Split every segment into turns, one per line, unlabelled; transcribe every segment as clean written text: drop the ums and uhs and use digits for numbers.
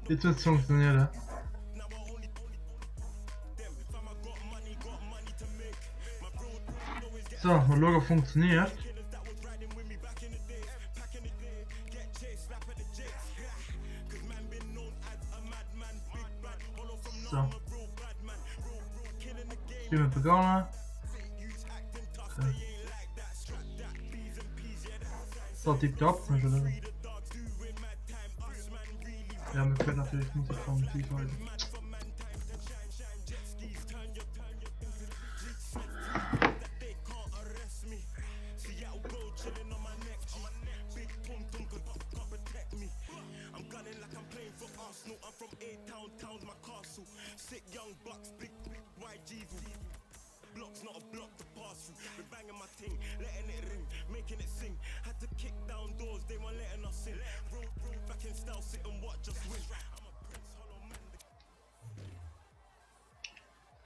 Jetzt wird es funktionieren. So, mal schauen, ob es funktioniert. So. Stimme begonnen. Okay. So, tipptopp. Ja, wir können natürlich Musik vom FIFA heute.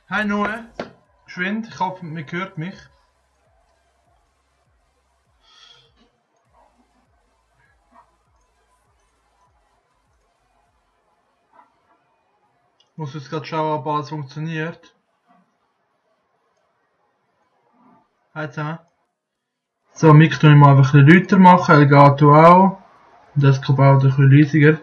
Hi Noah, geschwind, ich hoffe, man hört mich. Ich muss jetzt gerade schauen, ob alles funktioniert. Hi zusammen. So, Mic tue ich mal einfach ein bisschen lauter machen, Elgato auch. Das kommt auch ein bisschen riesiger.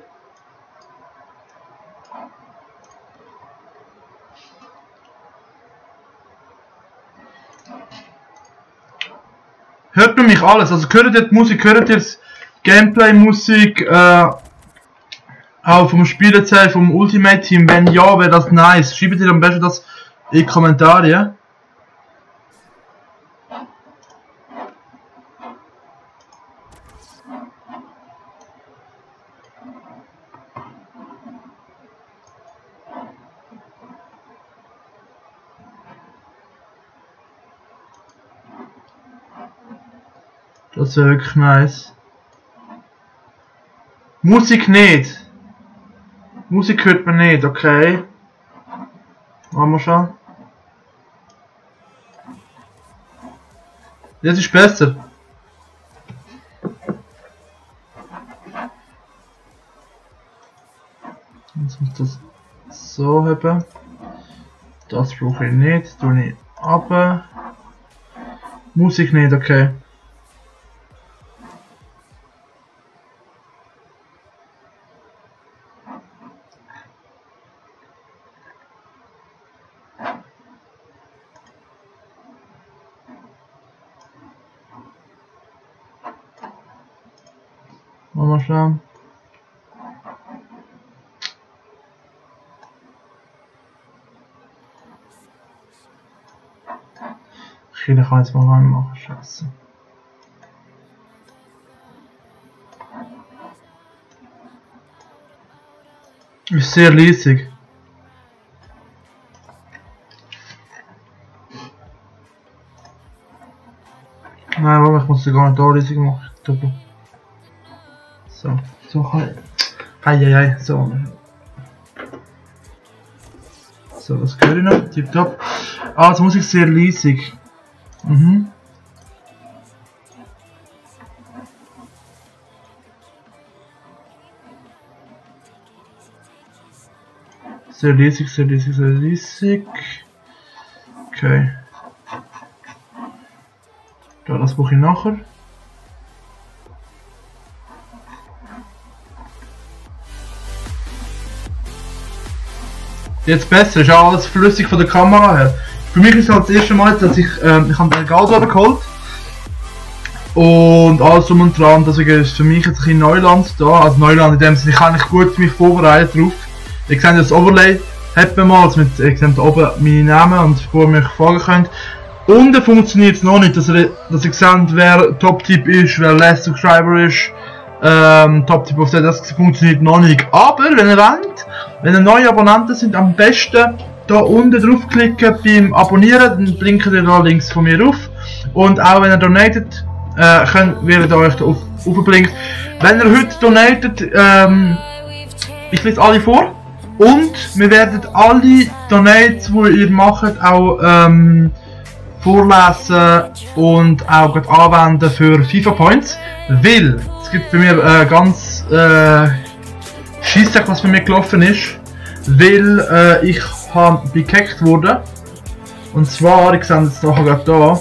Hört man mich alles? Also hört ihr die Musik, hört ihr das Gameplay-Musik auch vom Spielerzeit vom Ultimate Team? Wenn ja, wäre das nice. Schreibt ihr am besten das in die Kommentare. Das wäre wirklich nice. Musik nicht. Musik hört man nicht, okay. Machen wir schon. Das ist besser. Jetzt muss das so haben. Das brauche ich nicht. Tue ich ab. Musik nicht, okay. Mal schauen. Ich kann jetzt mal reinmachen, scheiße. Ist sehr leisig. Nein, aber ich muss sie gar nicht da leisig machen. So kann ich. So. So, das höre ich noch. Tipptopp. Ah, jetzt muss ich sehr leisig. Sehr leisig, sehr leisig, sehr leisig. Okay. Da, das brauche ich nachher. Jetzt besser, ist auch alles flüssig von der Kamera her. Für mich ist es halt das erste Mal, dass ich habe den Elgato geholt. Und alles drum und dran, deswegen ist für mich jetzt ein bisschen Neuland da. Also Neuland in dem Sinne, ich kann nicht gut mich vorbereiten drauf. Ihr seht das Overlay, hat man mal, also ihr seht oben meine Namen und wo ihr mich fragen könnt. Unten funktioniert es noch nicht, dass ihr seht, wer Top-Tipp ist, wer Last Subscriber ist. Top-Tipp auf das funktioniert noch nicht. Aber wenn ihr wollt, wenn ihr neue Abonnenten sind, am besten da unten draufklicken beim Abonnieren, dann blinkt ihr da links von mir auf. Und auch wenn ihr donatet, wird euch da aufgeblinkt. Wenn ihr heute donatet, ich lese alle vor. Und wir werden alle Donates, die ihr macht, auch vorlesen und auch anwenden für FIFA Points. Weil es gibt bei mir ganz Scheissdreck, was bei mir gelaufen ist, weil ich bin gehackt worden. Und zwar, ich sehe es nachher gerade da.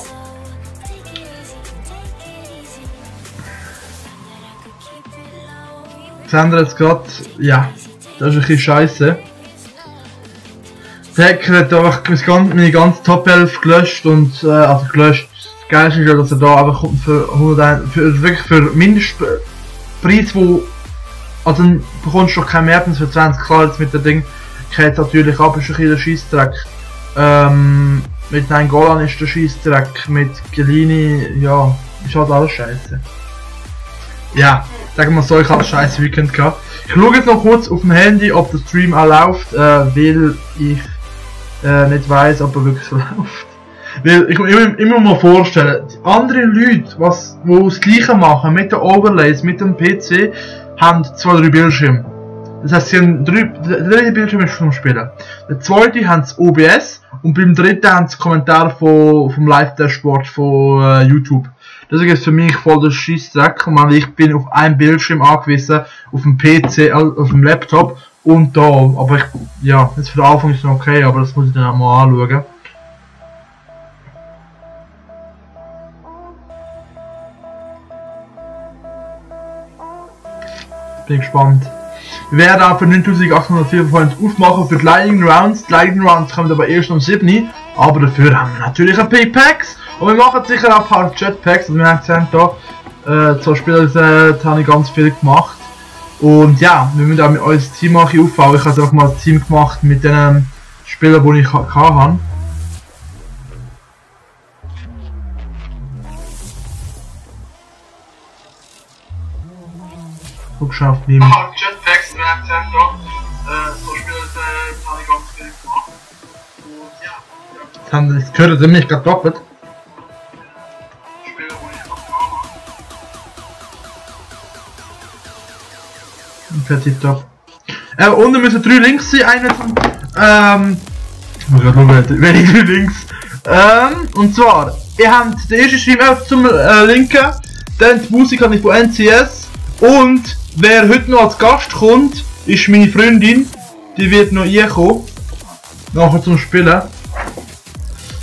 Seht ihr jetzt gerade? Ja, das ist ein bisschen scheiße. Der Hacker hat einfach meine ganze Top 11 gelöscht und also gelöscht. Das Geilste ist ja, dass er da einfach kommt für 101, wirklich für Mindestpreis, wo also dann bekommst du doch kein Mehrpreis für 20, klar jetzt mit dem Ding. Ich hätte natürlich ab, ist ein bisschen der Scheissdreck. Mit Nein Golan ist der Scheissdreck, mit Gelini, ja, ist halt alles scheiße. Ja, sagen wir so, ich habe ein scheiß Weekend gehabt. Ich schaue jetzt noch kurz auf dem Handy, ob der Stream auch läuft, weil ich nicht weiss, ob er wirklich so läuft. Weil ich muss immer mal vorstellen, die anderen Leute, die das Gleiche machen, mit den Overlays, mit dem PC, haben 2-3 Bildschirme. Das heisst, sie haben der dritte Bildschirm ist vom Spielen. Der zweite haben das OBS und beim dritten haben sie Kommentare vom Live-Dashboard von YouTube. Deswegen ist für mich voll der Scheissdreck, weil ich bin auf einem Bildschirm angewiesen, auf dem PC, auf dem Laptop und da. Aber ja, jetzt für den Anfang ist es noch okay, aber das muss ich dann auch mal anschauen. Bin gespannt. Wir werden auch für 9804 Points aufmachen für die Lightning Rounds. Die Lightning Rounds kommen aber erst um 7. Aber dafür haben wir natürlich ein P-Packs. Und wir machen sicher auch ein paar Jetpacks. Also wir haben gesehen, da zur Spieler habe ich ganz viel gemacht. Und ja, wir müssen auch mit unserem Team aufbauen. Ich habe einfach mal ein Team gemacht mit den Spielern, die ich hatte. Guck schon auf die Jetpacks, wir haben gesehen, da zur Spieler habe ich ganz viel gemacht. Und ja. Jetzt gehört ihr mich gerade doppelt. Petit top. Unten müssen 3 Links sein, einer zum, ich muss gerade schauen, welche 3 Links. Und zwar, ihr habt den ersten Stream zum linken, dann die Musik habe ich von NCS und wer heute noch als Gast kommt, ist meine Freundin, die wird noch reinkommen, nachher zum Spielen.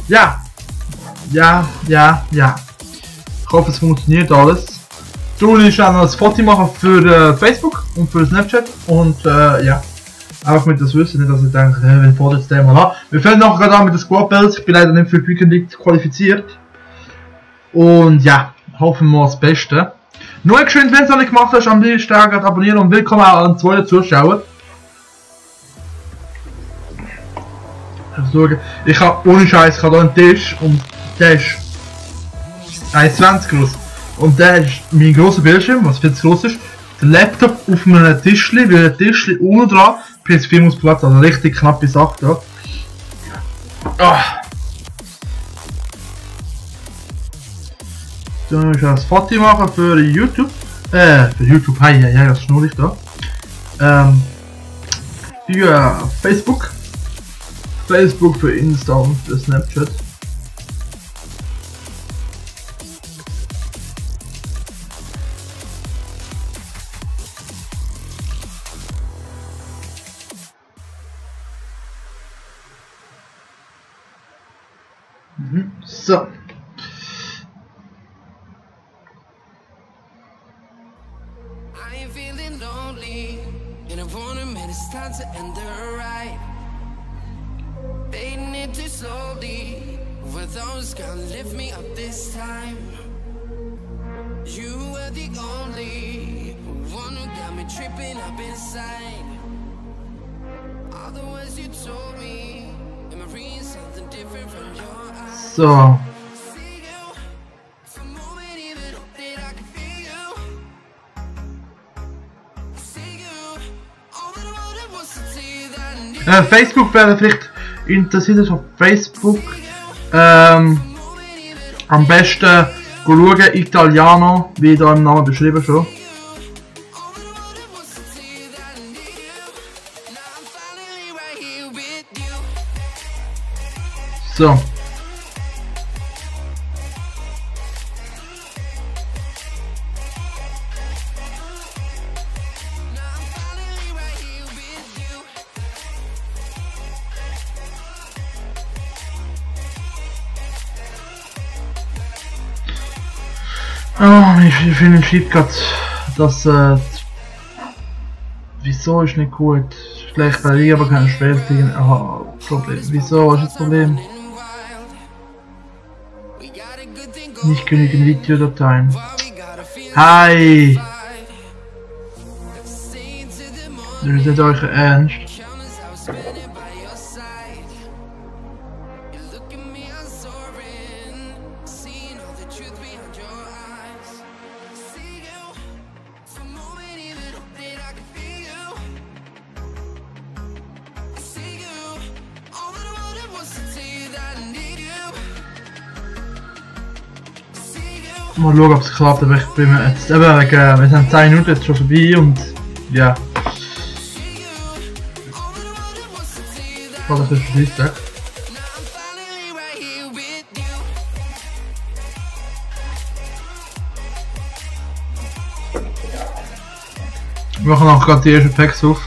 Ja. Ich hoffe es funktioniert alles. Du willst auch noch ein Foto machen für Facebook und für Snapchat und ja, auch mit das Wissen, nicht dass ich denke, wir fordern das Thema an. Wir fangen nachher gerade an mit den Squad Battles, ich bin leider nicht für die Weekend League qualifiziert. Und ja, hoffen wir mal das Beste. Nur schön, wenn du es noch nicht gemacht hast, am Dienstag abonnieren und willkommen auch an zweiten Zuschauer. Ich habe ohne Scheiß, ich habe hier einen Tisch und der ist 1,20 groß. Und der ist mein grosser Bildschirm, was viel zu groß ist. Der Laptop auf einem Tischli, weil ein Tischli unten dran, PS4 muss Platz, also richtig knappe Sache da. Oh. Dann muss ich ein Foto machen für YouTube. Für YouTube, ja, das schnurre ich da. Für Facebook. Facebook, für Insta und für Snapchat. So. So. Facebook wäre vielleicht interessiert auf Facebook. Am besten schauen, Italiano, wie da im Namen beschrieben schon. So. Oh, ich finde schreibt gerade, dass wieso ist nicht gut? Schlecht bei dir, aber keine Schwertlinge. Aha, Problem. Wieso? Was ist das Problem? Nicht genügend Videodateien. Hi! Das ist nicht euch ernst. Mal schauen, ob es klappt, aber ich bin mir jetzt eben wegen, wir sind 10 Minuten jetzt schon vorbei und ja. Ich habe das schon gesagt. Wir machen auch gerade die ersten Packs auf.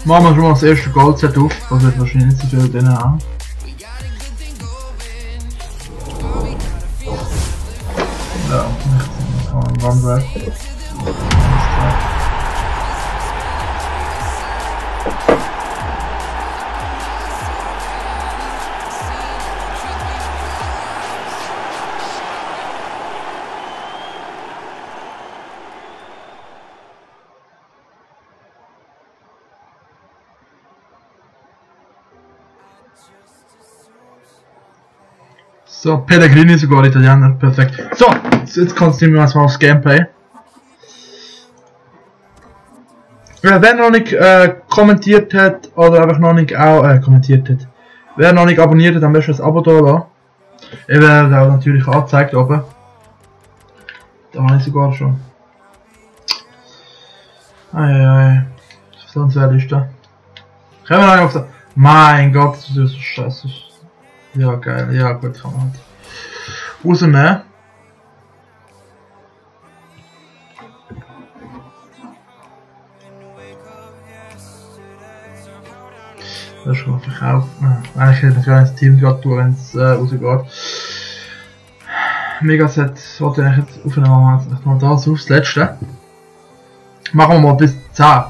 Machen wir schon mal das erste Goldset auf, das wird wahrscheinlich nicht so viel drin haben. Ja, das kann man Wand weg. So, Pellegrini sogar Italiener, perfekt. So, jetzt konzentrieren wir uns mal aufs Gameplay. Wer noch nicht kommentiert hat oder einfach noch nicht auch kommentiert hat, wer noch nicht abonniert hat, am besten das Abo da lassen. Ich werde auch natürlich angezeigt oben. Da habe ich sogar schon. Eieiei. Sonst wer ist da? Können wir noch auf der. Mein Gott, das ist so scheiße. Ja, geil, ja gut, kann man halt rausnehmen. Das ist schon verkauft. Eigentlich hätte ich ein Team gerade tun, wenn es rausgeht. Megaset sollte ich jetzt aufnehmen, jetzt mal das auf, das letzte. Machen wir mal bis 10.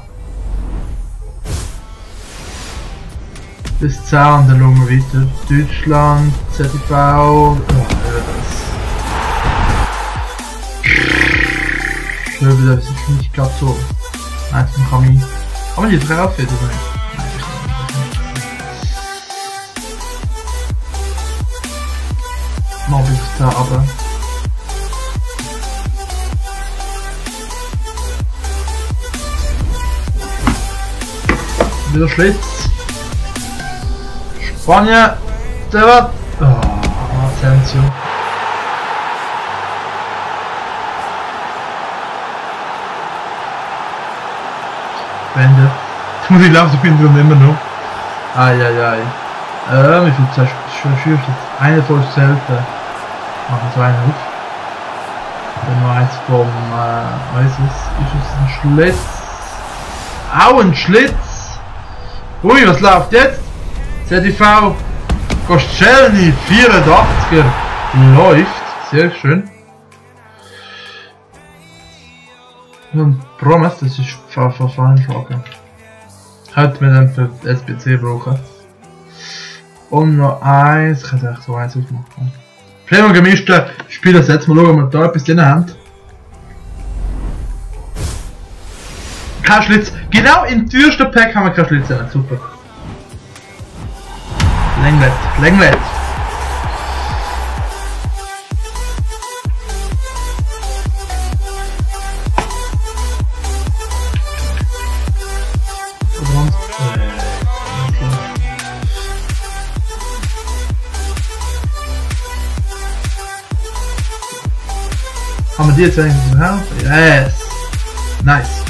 Bis 10 und dann schauen wir weiter. Deutschland, ZTV. Oh, ich glaube, das ist nicht gerade so. Nein, man kann man die drauf oder nicht? Nein, ich kann nicht. Mal bis 10 aber. Wieder Schlitz. Spanien, der wird. Oh, Asensio. Wende. Jetzt muss ich laufen, ich bin drin immer noch. Eieiei. Wie viel Zeit schon schürft jetzt? Eine voll selten. Machen so einen auf. Dann noch eins vom, was ist es ein Schlitz? Au, ein Schlitz! Ui, was läuft jetzt? ZTV Koscielny 84er läuft, sehr schön. Und Promes, das ist Verfallenfrage. Hätte man dann für die SBC brauchen. Und noch eins, ich hätte echt so eins aufmachen. Prima gemischte Spieler, jetzt mal schauen, ob wir da etwas drin haben. Kein Schlitz, genau im teuersten Pack haben wir keinen Schlitz drin, super. Länglet, Länglet. Haben wir die jetzt eigentlich im Haus? Yes! Nice!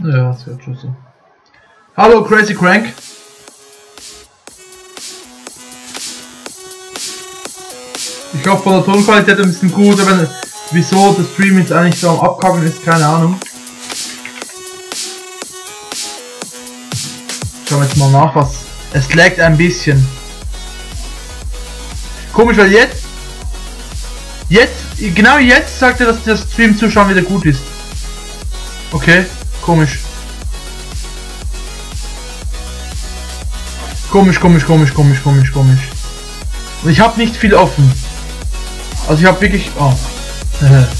Ja, das wird schon so. Hallo Crazy Crank. Ich hoffe von der Tonqualität ein bisschen gut, aber wieso der Stream jetzt eigentlich so am Abkacken ist, keine Ahnung. Schauen wir jetzt mal nach, was... Es laggt ein bisschen. Komisch, weil genau jetzt sagt er, dass der Stream zuschauen wieder gut ist. Okay, komisch. Komisch. Und ich habe nicht viel offen. Also ich habe wirklich... Oh.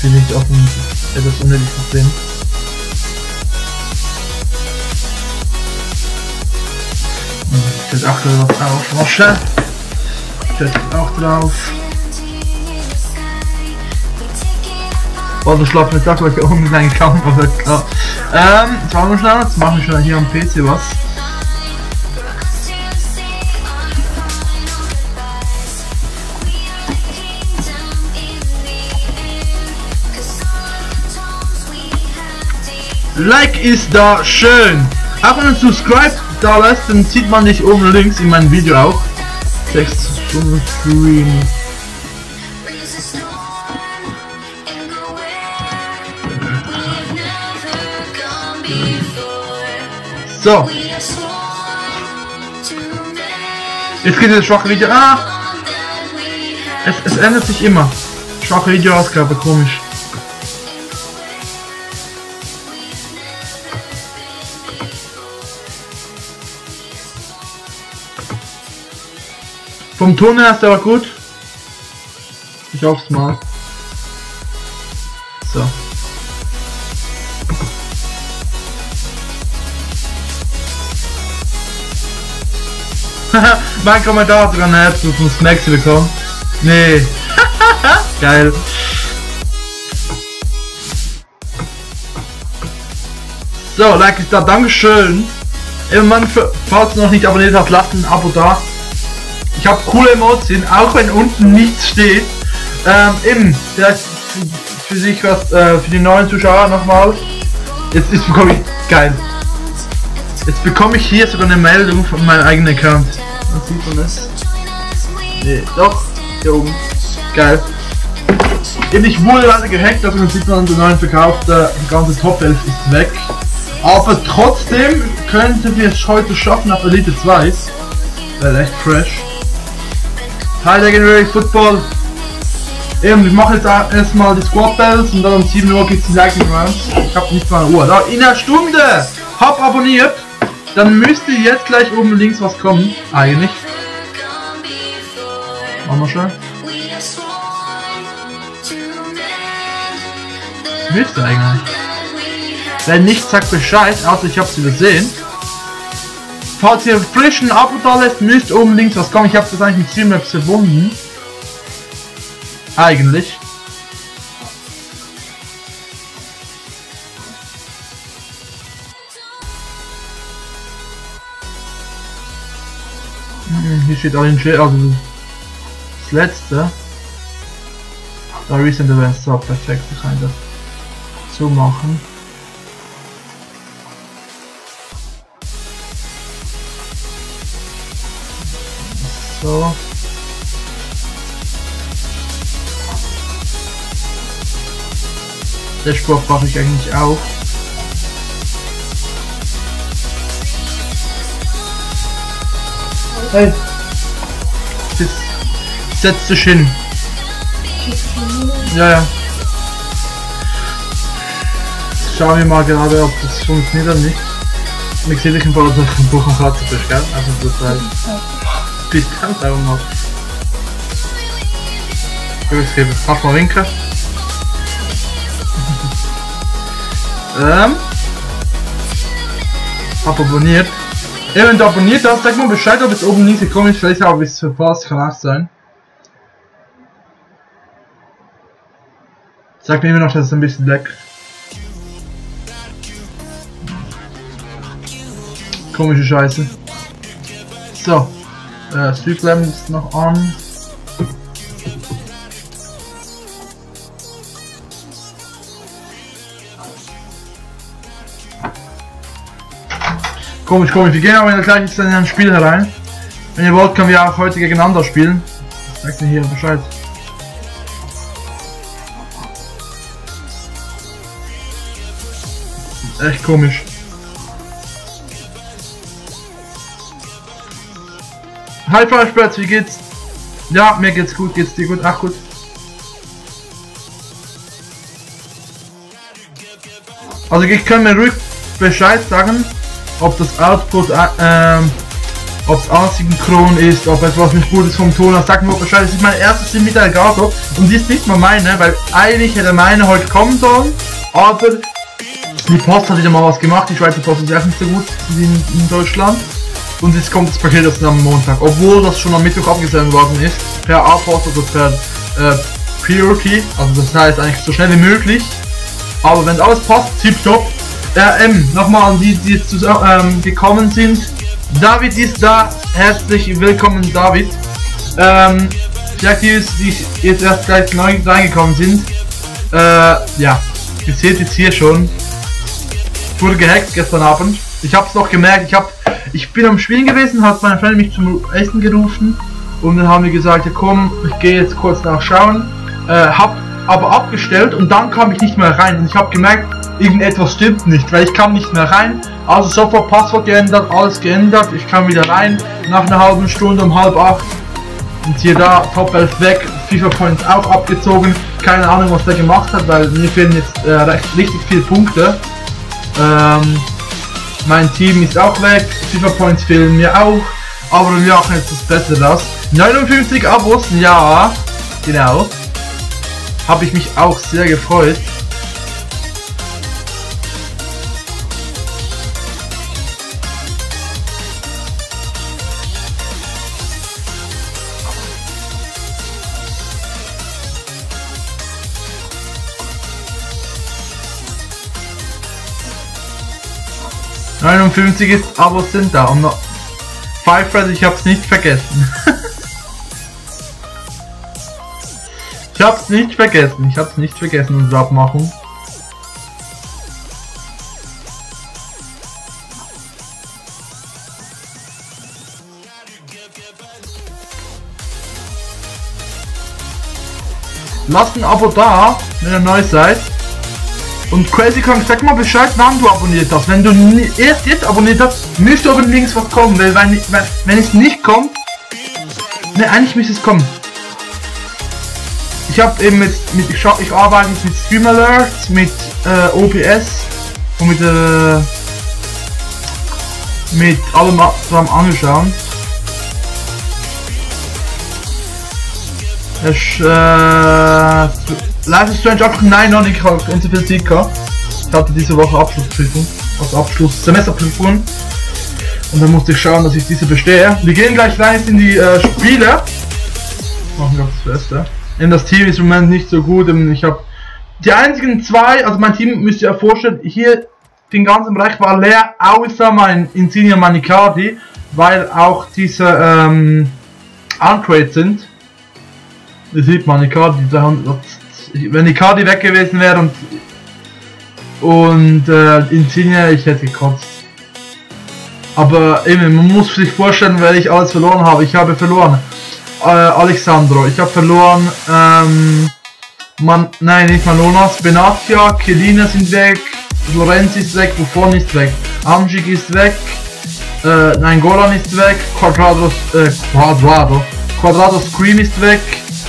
Viel nicht offen. Etwas unnötig Problem. Steht auch drauf auf. Wasche. Steht auch drauf. Oh, der schlafen Tag, weil ich auch mit meinen Kamera wird klar. Jetzt machen wir schnell. Jetzt machen wir schnell hier am PC was. Like ist da schön. Auch wenn du Subscribe da lässt, dann sieht man dich oben links in meinem Video auch. 6 Stunden Stream. So. Jetzt geht das schwache Video. Es ändert sich immer. Schwache Videoausgabe, komisch. Vom Ton her ist aber gut. Ich hoffe es mal. So. Mein Kommentar hat sogar eine Herzblut von Smacks bekommen. Nee. Geil. So, like ist da, Dankeschön. Irgendwann, falls du noch nicht abonniert hast, lasst ein Abo da. Ich habe coole Emojien, auch wenn unten nichts steht. Vielleicht für sich was, für die neuen Zuschauer nochmal. Jetzt bekomme ich, geil. Jetzt bekomme ich hier sogar eine Meldung von meinem eigenen Account. Sieht man das? Nee, doch, hier oben. Geil. Ich wurde leider gehackt, also man sieht man den neuen Verkauf, der ganze Top 11 ist weg. Aber trotzdem könnten wir es heute schaffen auf Elite 2. Wäre echt fresh. Hi Legendary Football. Wir machen jetzt erstmal die Squad Battles und dann um 7 Uhr gibt es die Lightning Rounds. Ich habe nicht mal eine Uhr. Da, in einer Stunde! Hab abonniert! Dann müsste jetzt gleich oben links was kommen. Eigentlich. Machen wir schon. Müsste eigentlich. Wenn nicht, sagt Bescheid, außer ich hab's übersehen. Falls ihr frisch ein Abo da lässt, müsste oben links was kommen. Ich habe das eigentlich mit Streamlabs verbunden. Eigentlich. Hier steht auch in Chat, also das letzte. Da Recent Events, so perfekt, ich kann das so machen. So. Dashboard brauche ich eigentlich auch. Hey. Setz dich hin. Ja. Schauen wir mal gerade, ob das funktioniert oder nicht. Ich sehe dich im Fall, dass ich ein Buch am Platz bist, gell? Also das heißt. Bitte, darum noch. Mach mal winken. Hab abonniert. Wenn du abonniert hast, sag mal Bescheid, ob es oben links gekommen ist. Vielleicht habe ich es verpasst, kann auch sein. Sag mir immer noch, dass es ein bisschen leckt. Komische Scheiße. So. Streamlabs ist noch an. Komisch, komisch. Wir gehen aber gleich in ein Spiel herein. Wenn ihr wollt, können wir auch heute gegeneinander spielen. Sagt mir hier Bescheid. Echt komisch. Hi Fleischplatz, wie geht's? Ja, mir geht's gut, geht's dir gut? Ach gut. Also ich kann mir ruhig Bescheid sagen, ob das Output, ob es asynchron ist, ob etwas nicht gut ist vom Ton. Sag mir Bescheid, das ist mein erstes Sim mit Elgato und die ist nicht mal meine, weil eigentlich hätte meine heute kommen sollen, aber die Post hat wieder mal was gemacht, die Schweizer Post ist echt nicht so gut wie in Deutschland. Und jetzt kommt das Paket erst am Montag, obwohl das schon am Mittwoch abgesendet worden ist, per A-Post oder per Priority, also das heißt eigentlich so schnell wie möglich. Aber wenn alles passt, tipptopp. Nochmal an die jetzt gekommen sind. David ist da, herzlich willkommen David. Die Aktivis, die jetzt erst gleich neu reingekommen sind, ja, ihr seht jetzt hier schon, wurde gehackt gestern Abend. Ich hab's noch gemerkt, ich bin am Spielen gewesen, hat meine Freundin mich zum Essen gerufen und dann haben wir gesagt, ja komm, ich gehe jetzt kurz nachschauen, hab aber abgestellt und dann kam ich nicht mehr rein und ich habe gemerkt, irgendetwas stimmt nicht, weil ich kam nicht mehr rein, also sofort Passwort geändert, alles geändert, ich kam wieder rein, nach einer halben Stunde um 7:30 und hier da, Top 11 weg, FIFA Points auch abgezogen, keine Ahnung was der gemacht hat, weil mir fehlen jetzt richtig viele Punkte. Mein Team ist auch weg, FIFA Points fehlen mir auch, aber wir machen jetzt das Beste das. 59 Abos, ja, genau. Habe ich mich auch sehr gefreut. ist Abos sind da und noch Five Friends, ich hab's nicht vergessen. Ich hab's nicht vergessen, unsere Abmachung. Lasst ein Abo da, wenn ihr neu seid. Und Crazy Kong, sag mal Bescheid, wann du abonniert hast. Wenn du erst jetzt abonniert hast, müsste aber links was kommen, weil wenn es nicht kommt, ne, eigentlich müsste es kommen. Ich habe eben ich arbeite jetzt mit Stream Alerts, mit OBS und mit allem zusammen anschauen. Life is Strange einfach nein, noch nicht, ich habe ganz viel Zeit gehabt. Ich hatte diese Woche Abschlussprüfung, also Semesterprüfung. Und dann musste ich schauen, dass ich diese bestehe. Wir gehen gleich rein in die Spiele. Machen wir das Beste. Das Team ist im Moment nicht so gut. Ich habe die einzigen zwei, also mein Team müsst ihr euch vorstellen, hier den ganzen Bereich war leer, außer mein Insignia Manicardi, weil auch diese Uncrate sind. Ihr seht Manicardi, wenn die Karte weg gewesen wäre und Insignia, ich hätte gekotzt. Aber eben, man muss sich vorstellen, weil ich alles verloren habe. Ich habe verloren Alexandro, ich habe verloren, nein, nicht Manonas, Benatia, Kelina sind weg, Lorenz ist weg, Buffon ist weg, Amjik ist weg, nein, Goran ist weg, Quadrado Scream ist weg,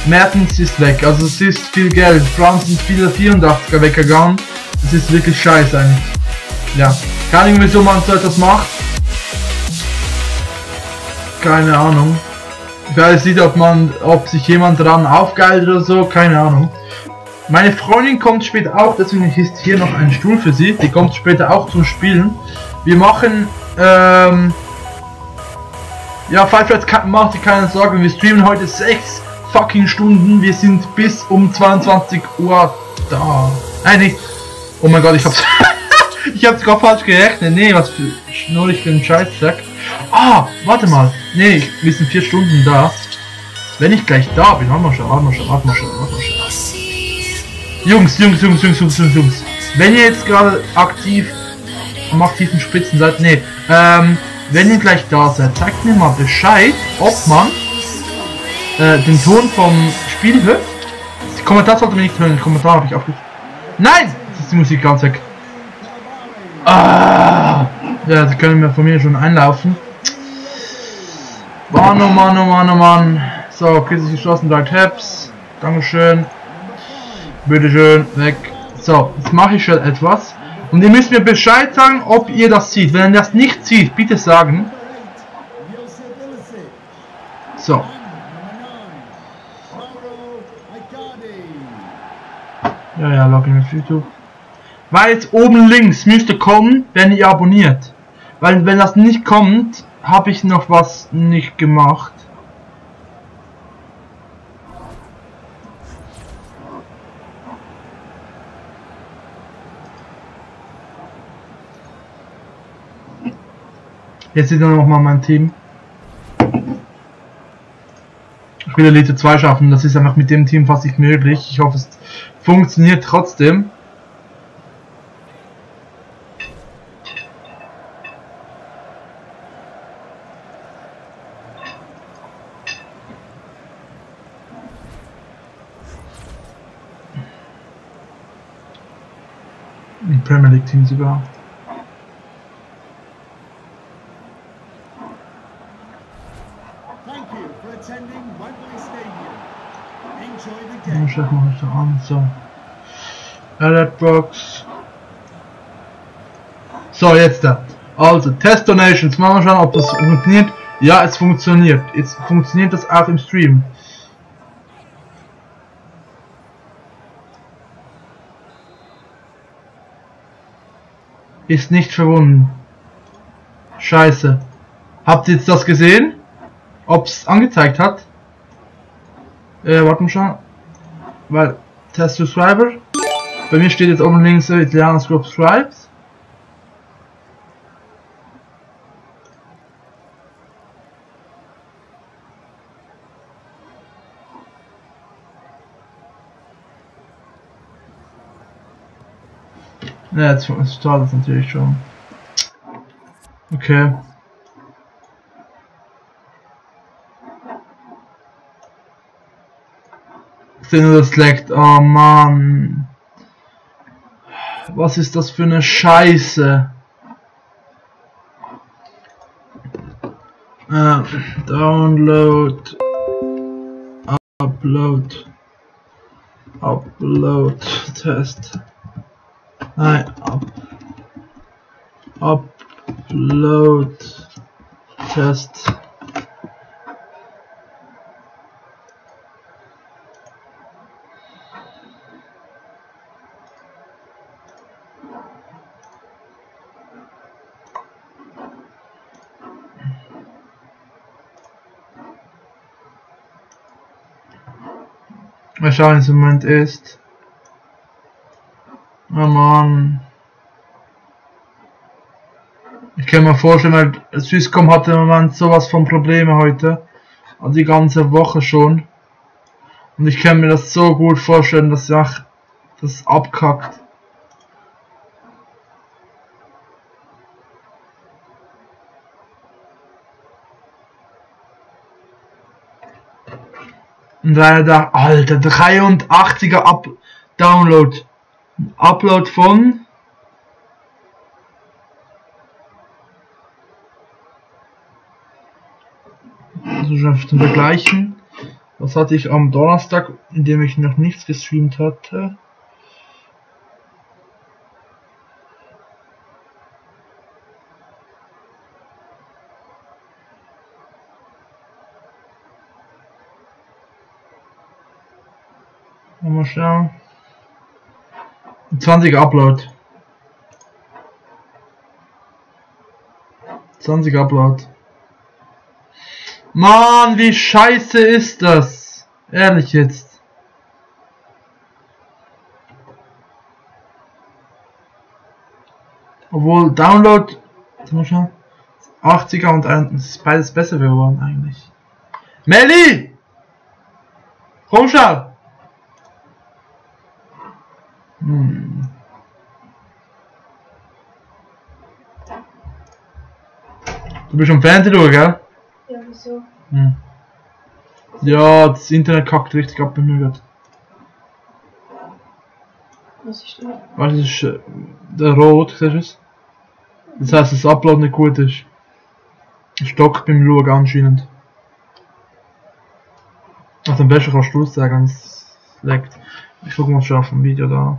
Mertens ist weg, also es ist viel Geld, Franz sind viele 84er weggegangen, das ist wirklich scheiße eigentlich. Ja, keine Ahnung wieso man so etwas macht, keine Ahnung. Ich weiß nicht, ob sich jemand daran aufgeilt oder so, keine Ahnung. Meine Freundin kommt später auch, deswegen ist hier noch ein Stuhl für sie, die kommt später auch zum Spielen. Wir machen, ja, Five Nights macht sich keine Sorgen, wir streamen heute 6 fucking Stunden, wir sind bis um 22 Uhr da. Nein, nicht. Oh mein Gott, ich hab's gerade falsch gerechnet. Nee, was für Schnurr ich für einen Scheißsack. Ah, warte mal. Nee, wir sind 4 Stunden da. Wenn ich gleich da bin, warte mal schon. Jungs. Wenn ihr jetzt gerade aktiv am aktiven Spitzenseite. Nee, wenn ihr gleich da seid, sagt mir mal Bescheid, ob man den Ton vom Spiel hört. Die Kommentar sollte man nicht hören, den Kommentar habe ich aufgeschrieben. Nein! Das ist die Musik ganz weg. Ah! Ja, sie können mir von mir schon einlaufen. Mann, oh Mann, oh Mann, oh Mann. So, okay, sich geschlossen, 3 Tabs. Dankeschön. Bitteschön, weg. So, jetzt mache ich schon etwas. Und ihr müsst mir Bescheid sagen, ob ihr das seht. Wenn ihr das nicht seht, bitte sagen. So. Ja, login auf YouTube. Weil jetzt oben links müsste kommen, wenn ihr abonniert. Weil wenn das nicht kommt, habe ich noch was nicht gemacht. Jetzt sieht noch mal mein Team. Ich will Elite 2 schaffen, das ist einfach mit dem Team fast nicht möglich. Ich hoffe, es funktioniert trotzdem. Im Premier League Team sogar. Chef mache ich da an. So. Alertbox. So, jetzt da. Also, Test Donations. Mal schauen, ob das funktioniert. Ja, es funktioniert. Jetzt funktioniert das auch im Stream. Ist nicht verwunden. Scheiße. Habt ihr jetzt das gesehen? Ob es angezeigt hat? Warte mal schon. Weil, Test Subscriber. Bei mir steht jetzt oben links Italianos Group Subscribes. Ja, jetzt startet es natürlich schon. Okay. Ich sehe nur das leckt. Oh Mann. Was ist das für eine Scheiße? Download. Upload. Test. Nein. Upload. Test. Mal schauen, was im Moment ist. Oh Mann. Ich kann mir vorstellen, weil Swisscom hatte im Moment sowas von Probleme heute. Also die ganze Woche schon. Und ich kann mir das so gut vorstellen, dass das abkackt. Und da, Alter, 83er Download. Upload von. Also schon zum Vergleichen. Was hatte ich am Donnerstag, in dem ich noch nichts gestreamt hatte? Mal schauen. 20 Upload. 20 Upload. Mann, wie scheiße ist das? Ehrlich jetzt. Obwohl Download 80er und 1, das ist beides besser geworden eigentlich. Melli! Komm schon! Du bist am Fernsehen schauen, gell?
Ja, wieso?
Hm. Ja, das Internet kackt richtig ab bei mir gerade.
Was ist denn?
Weißt du, das ist der Rot, siehst du es? Das heisst, dass das Upload nicht gut ist. Ein Stock beim Schauen anscheinend. Also am besten kannst du es sagen, wenn es leckt. Ich guck mal schon auf dem Video da.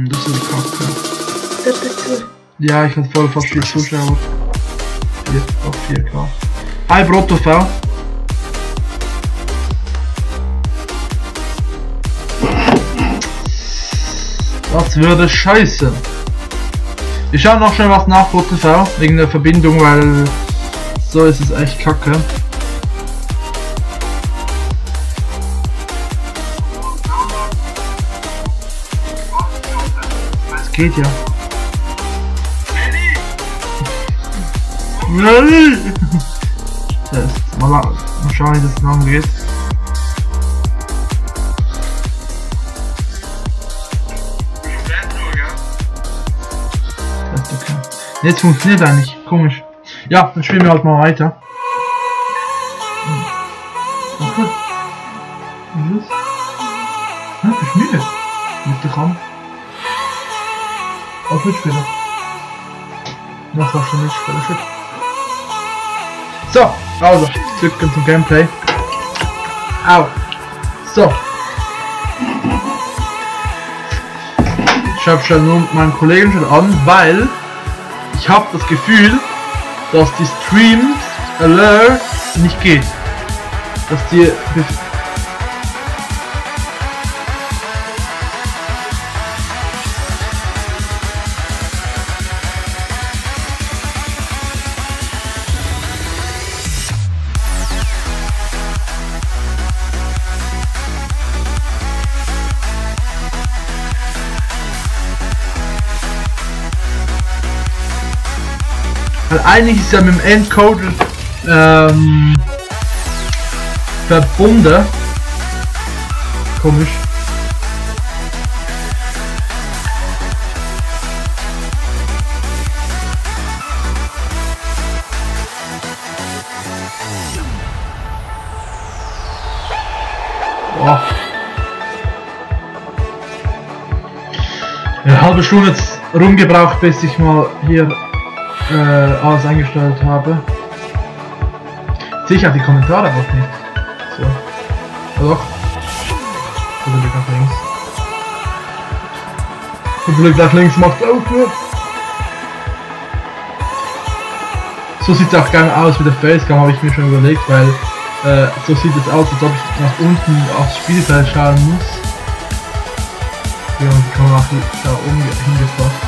Das ist kacke.
Das ist gut.
Ja, ich hatte voll fast 4 Zuschauer. 4K. Hi Brotofel. Das würde scheiße. Ich schaue noch schnell was nach Brotofel, wegen der Verbindung, weil so ist es echt kacke. Es geht ja. Test. Mal schauen, wie das lang geht. Das ist okay. Jetzt funktioniert eigentlich. Komisch. Ja, dann spielen wir halt mal weiter. Okay. Was ist das? Ja, ich müde. Mit der Kamera. Auch mitspielen. Das war schon nicht shit. So, also, zurück zum Gameplay. Au. So. Ich habe schon nur meinen Kollegen schon an, weil ich habe das Gefühl, dass die Streams Alert nicht geht. Dass die weil eigentlich ist ja mit dem Encoder verbunden. Komisch. Boah. Eine halbe Stunde jetzt rumgebraucht, bis ich mal hier alles eingestellt habe. Sicher die Kommentare auch nicht. So. Ja, doch. Oder Blick nach links. Der Blick nach links macht auch nur. So sieht es auch gar nicht aus mit der Facecam, habe ich mir schon überlegt, weil so sieht es aus, als ob ich nach unten aufs Spielfeld schauen muss. Ja, und die Kamera da oben hingefasst.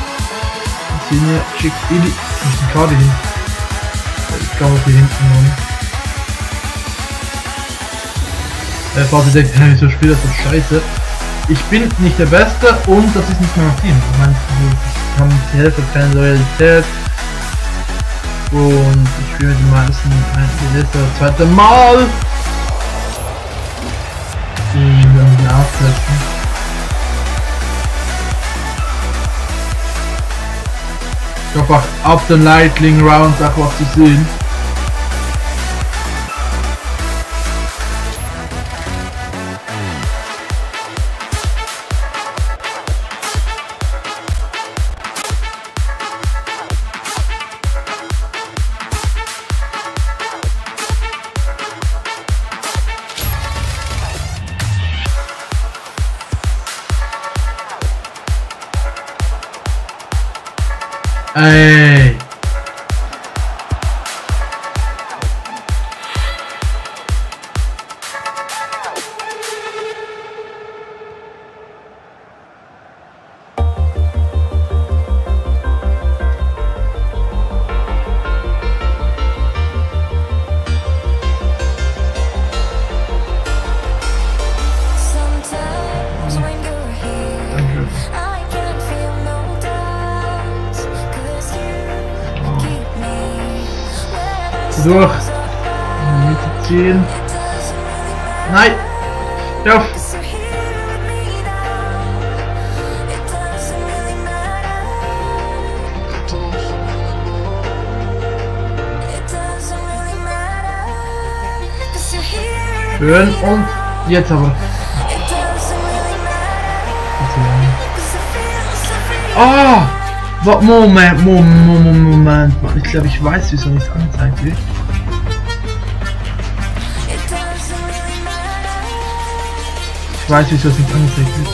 Senior schickt Ili. Wo ist die Karte hin? Ich glaube hier hinten noch. Falls ihr denkt, wieso spielt das so scheiße? Ich bin nicht der Beste und das ist nicht mein Team. Ich meine, wir haben die Hälfte keine Loyalität. Und ich spiele die meisten das erste oder zweite Mal. Die werden aufsetzen. Einfach auf den Lightning Rounds auch was zu sehen. Ey. Durch. Mitte ziehen. Nein. Ja. Schön und jetzt aber. Ah! Moment. Ich glaube, ich weiß, wieso nichts angezeigt wird. Ich weiß, wieso es nicht angezeigt wird.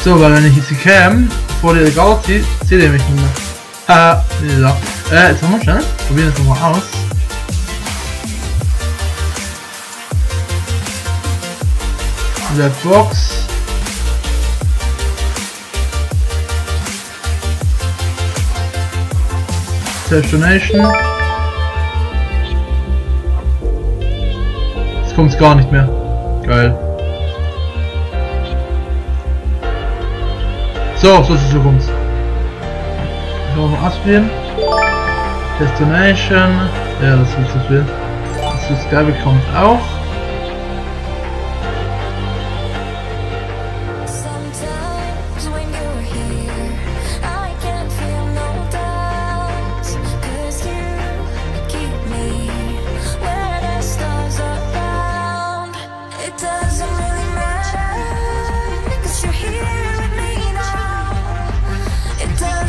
So, weil wenn ich jetzt die Cam vor der Galaxie, seht ihr mich nicht mehr. Haha, ja. Jetzt haben wir schnell. Probieren das nochmal aus. Der Box. Destination. Jetzt kommt es gar nicht mehr. Geil. So ist es so kommt. Mal ausprobieren. Destination. Ja, das ist das will. Das Geil bekommt auch.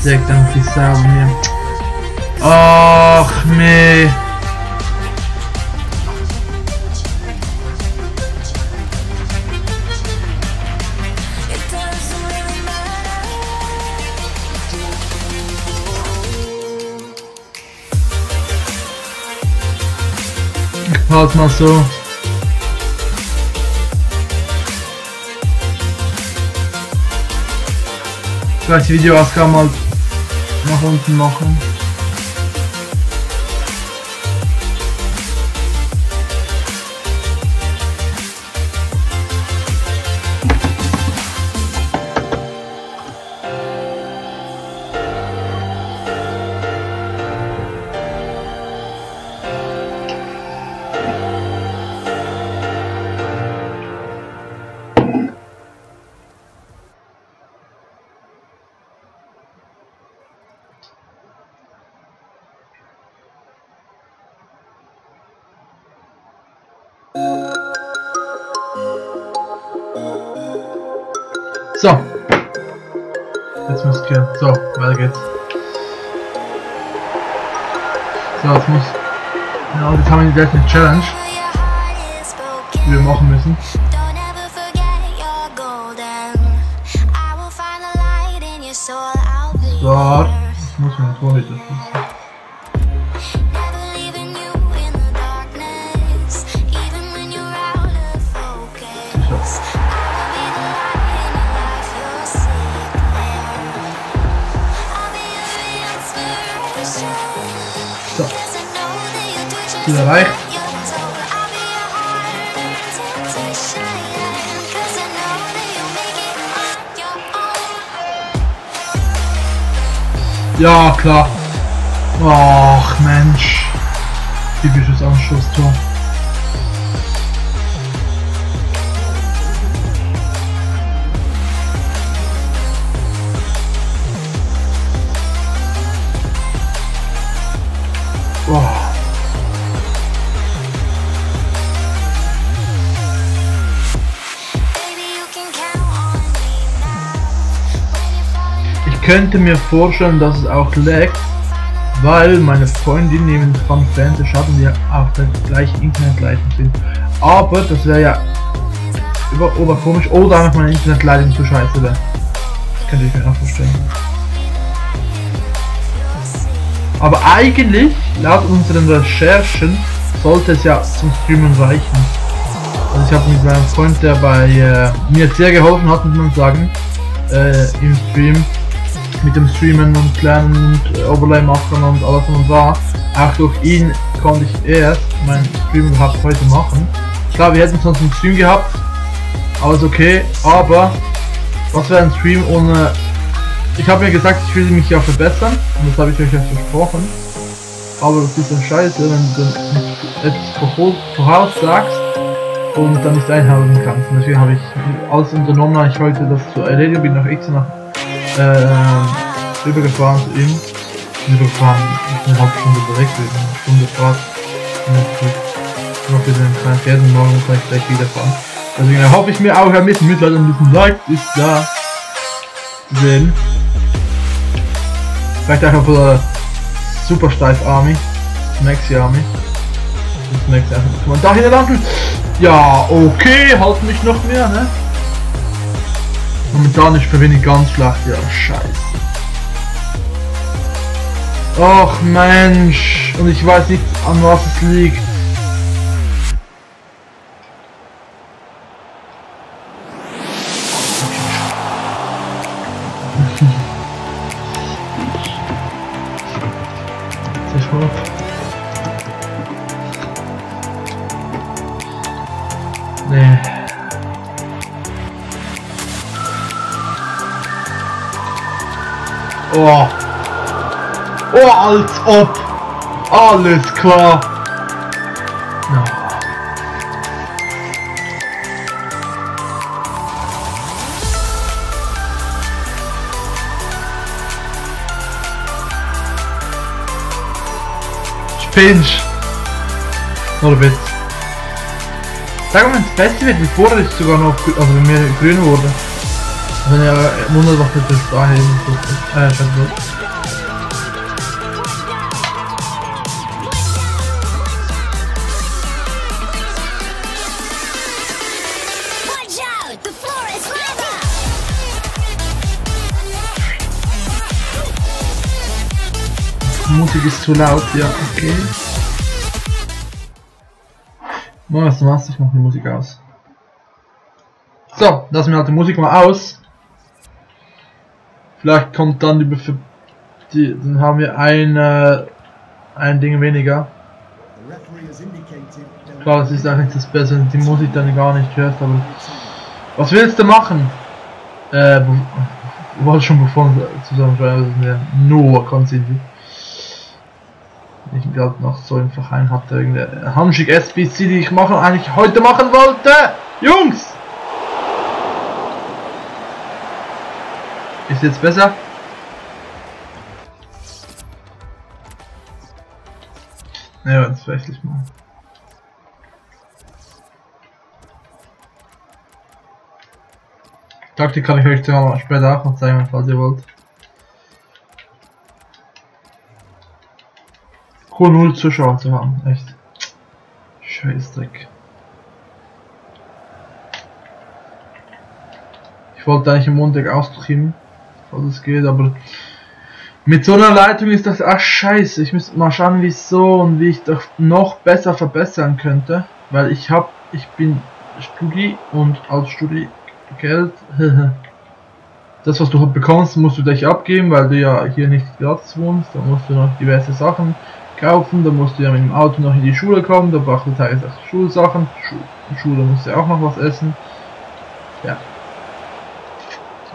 Direkt an die Sau hier. Ach nee. Ich pause mal so. Vielleicht die Videoausgabe mal nach unten machen. So. Jetzt muss ich gehen. So, weiter geht's. So, jetzt muss. Ja, jetzt haben wir gleich eine Challenge, die wir machen müssen. So, jetzt muss man den Tor wieder schließen. So. Ziel erreicht. Ja, klar. Ach Mensch. Typisches Anschlusstor. Oh. Ich könnte mir vorstellen, dass es auch laggt, weil meine Freundin neben dran Fernseher schaut und wir auf der gleichen Internetleitung sind. Aber das wäre ja oberkomisch oder einfach meine Internetleitung zu scheiße wäre. Das könnte ich mir auch vorstellen. Aber eigentlich, laut unseren Recherchen, sollte es ja zum Streamen reichen. Also ich habe mit meinem Freund, der bei mir sehr geholfen hat, muss man sagen, im Stream, mit dem Streamen und Lernen und Overlay machen und alles und war. Auch durch ihn konnte ich erst meinen Stream überhaupt heute machen. Klar, wir hätten sonst einen Stream gehabt, alles okay, aber was wäre ein Stream ohne... Ich habe mir gesagt, ich will mich ja verbessern und das habe ich euch ja versprochen. Aber das ist dann scheiße, wenn du etwas voraus sagst und dann nicht einhalten kannst. Und deswegen habe ich alles unternommen, ich heute das zu erledigen, bin nach X nach rübergefahren zu ihm. Überfahren, eine halbe Stunde weg, eine Stunde Fahrt. Noch für den kleinen Pferden, morgen kann ich gleich wieder fahren. Deswegen hoffe ich mir auch, Herr Mitleid ein bisschen Like ist da zu sehen. Vielleicht einfach von der Super Steif Army, Maxi Army. Das Maxi einfach kann man da hinterlassen. Ja, okay, halt mich noch mehr, ne? Momentan ist für wenig ganz schlecht, ja, scheiße. Och Mensch, und ich weiß nicht, an was es liegt. Nee. Oh. Oh, als ob. Alles klar. No. Spinnst. Oder bitte. Sag mal, wenn es besser wird, wie vorher ist sogar noch, also wenn wir grün wurde. Wenn ja wundert, was das da hin ist. Die Musik ist zu laut, ja, okay. Was du machst, ich mach die Musik aus. So, lassen wir halt die Musik mal aus. Vielleicht kommt dann dann haben wir ein Ding weniger. Klar, das ist eigentlich das Beste, wenn du die Musik dann gar nicht hörst, aber was willst du machen? War schon bevor zusammen nur konzentriert. Ich gerade noch so im Verein hatte irgendeine Hamschick SBC, die ich eigentlich heute machen wollte. Jungs! Ist jetzt besser? Ja, jetzt wechsle ich mal. Taktik kann ich euch später auch noch zeigen, falls ihr wollt. Cool, 0 Zuschauer zu haben, echt. Scheißdreck. Ich wollte eigentlich am Montag auskriegen, falls es geht, aber mit so einer Leitung ist das ach scheiße. Ich müsste mal schauen, wieso und wie ich doch noch besser verbessern könnte, weil ich bin Studi und als Studi Geld. Das, was du bekommst, musst du gleich abgeben, weil du ja hier nicht gratis wohnst. Da musst du noch diverse Sachen kaufen, da musst du ja mit dem Auto noch in die Schule kommen, da brauchst du teilweise auch Schulsachen. Schule musst du ja auch noch was essen. Ja.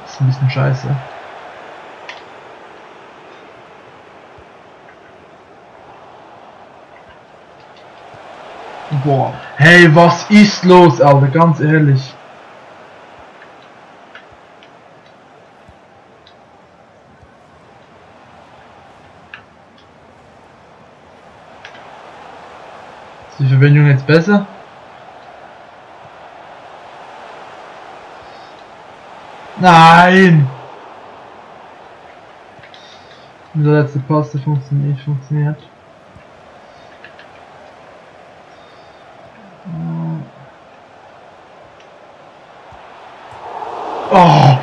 Das ist ein bisschen scheiße. Boah. Hey, was ist los, Alter? Ganz ehrlich. Ist die Verbindung jetzt besser? Nein! Der letzte Pass, der funktioniert. Oh!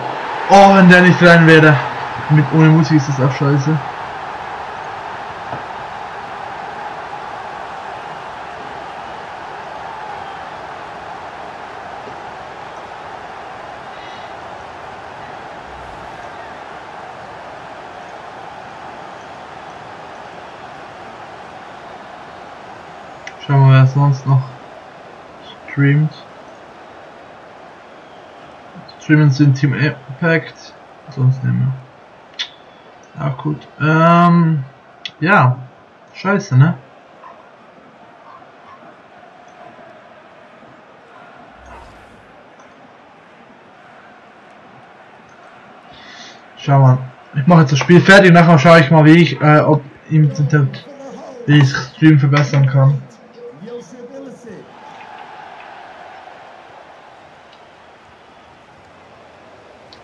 Oh, wenn der nicht rein wäre. Ohne Musik ist das auch scheiße. Schauen wir mal, wer sonst noch streamt. Streamen sind Team Impact, sonst nicht mehr. Auch gut. Ja, scheiße, ne? Schau mal, Ich mache jetzt das Spiel fertig, nachher schaue ich mal, wie ich, ob wie ich Stream verbessern kann.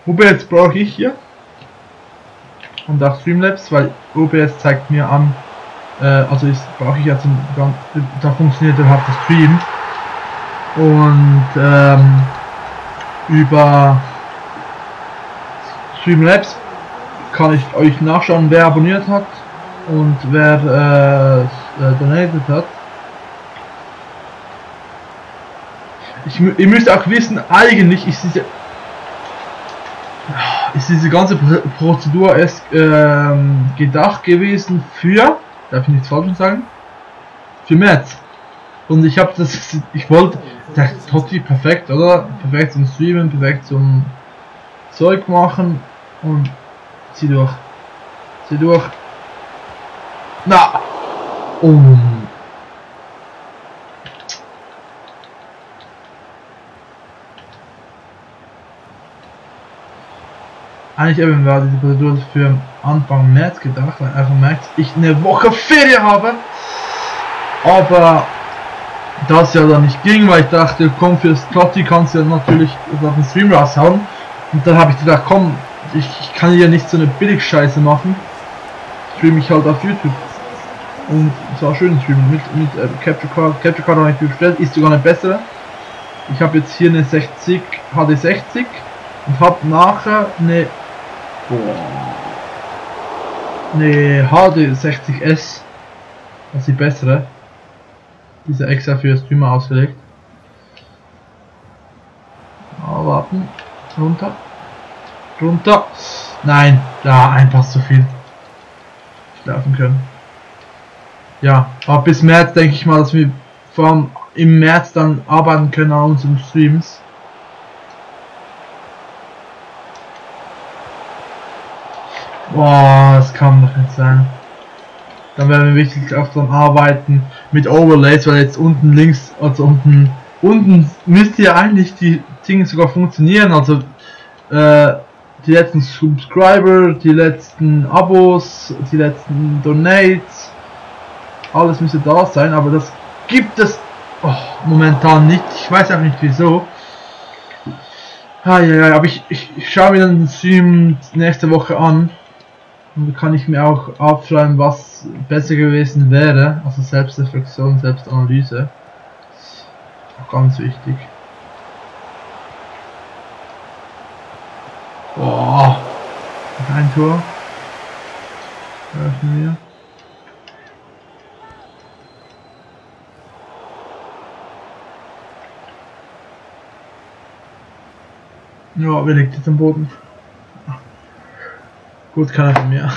OBS brauche ich hier und auch Streamlabs, weil OBS zeigt mir an, also brauche ich jetzt da funktioniert überhaupt der Stream und über Streamlabs kann ich euch nachschauen, wer abonniert hat und wer donated hat. Ihr müsst auch wissen, eigentlich ist diese ganze Prozedur erst gedacht gewesen für, darf ich nichts falsch sagen, für März. Und ich habe das, ich wollte, der Totti perfekt, oder? Perfekt zum Streamen, perfekt zum Zeug machen und zieh durch. Zieh durch. Na! Eigentlich eben war diese Prozedur für Anfang März gedacht, weil einfach merkt, ich eine Woche Ferien habe. Aber das ja dann nicht ging, weil ich dachte, komm, fürs Totti kannst du ja natürlich auf den Stream raushauen. Und dann habe ich gedacht, komm, ich kann ja nicht so eine Billig-Scheiße machen. Stream ich halt auf YouTube. Und es war schön streamen mit Capture Card. Capture Card habe ich viel bestellt, ist sogar eine bessere. Ich habe jetzt hier eine 60 HD 60 und habe nachher eine HD 60S, das ist die bessere. Diese extra für Streamer ausgelegt. Oh, warten. Runter. Runter. Nein, da ein Pass zu viel. Schlafen können. Ja, aber bis März denke ich mal, dass wir vor allem im März dann arbeiten können an unseren Streams. Boah, das kann doch nicht sein. Dann werden wir wirklich auch dran arbeiten mit Overlays, weil jetzt unten links, also unten müsste ja eigentlich die Dinge sogar funktionieren, also die letzten Subscriber, die letzten Abos, die letzten Donates, alles müsste da sein, aber das gibt es momentan nicht. Ich weiß auch nicht wieso. Ja, aber ich schaue mir dann den Stream nächste Woche an. Und da kann ich mir auch aufschreiben, was besser gewesen wäre. Also Selbstreflexion, Selbstanalyse. Auch ganz wichtig. Boah. Ein Tor. Öffnen wir. Ja, wer liegt jetzt am Boden? Gut, keiner von mir.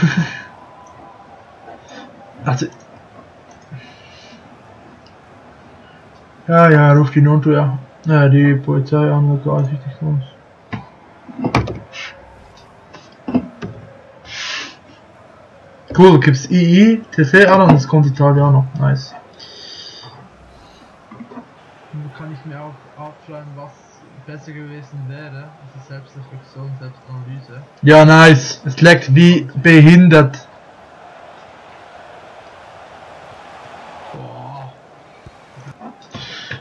Also. Ja, ruft die Noto, ja. Ja, die Polizei an, gar nicht richtig los. Cool, gibt's II, TC an und es kommt Italiano. Nice. Und da kann ich mir auch aufschreiben, was besser gewesen wäre. Also Selbstreflexion, Selbstanalyse. Ja, nice. Es leckt wie behindert.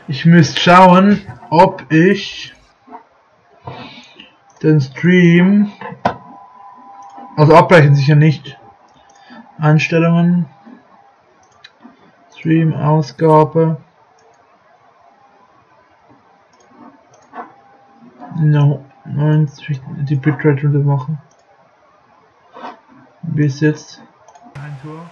Ich müsste schauen, ob ich den Stream, also abbrechen sicher nicht. Einstellungen, Stream, Ausgabe. No, nein, die Bitrate runter machen. Bis jetzt. Ein Tor.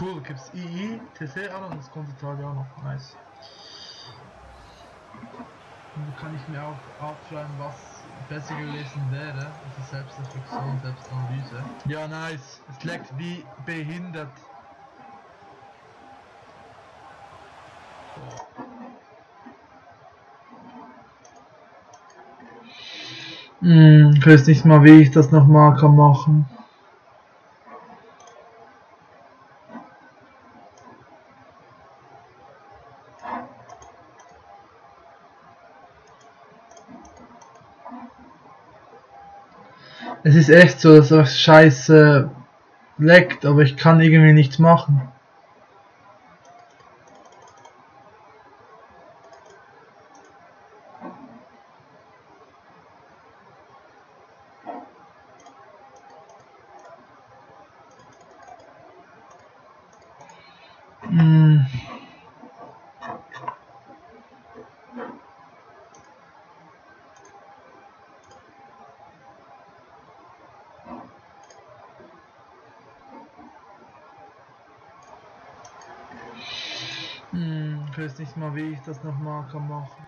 Cool, gibt's II, TC an und es kommt Italiano. Nice. Und da kann ich mir auch aufschreiben, was besser gewesen wäre. Also Selbstreflexion, Selbstanalyse. Ja, nice. Es leckt wie behindert. Ich weiß nicht mal, wie ich das nochmal kann machen. Es ist echt so, dass das Scheiße leckt, aber ich kann irgendwie nichts machen. Ich weiß nicht mal, wie ich das nochmal kann machen.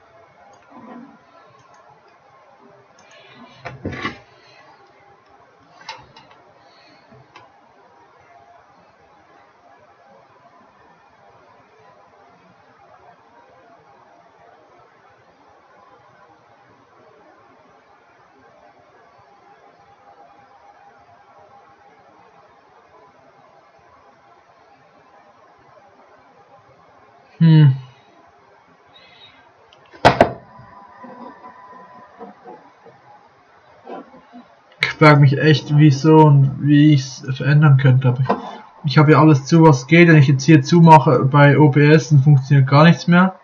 Ich frage mich echt, wieso und wie ich es verändern könnte. Aber ich habe ja alles zu, was geht. Wenn ich jetzt hier zumache bei OBS, dann funktioniert gar nichts mehr.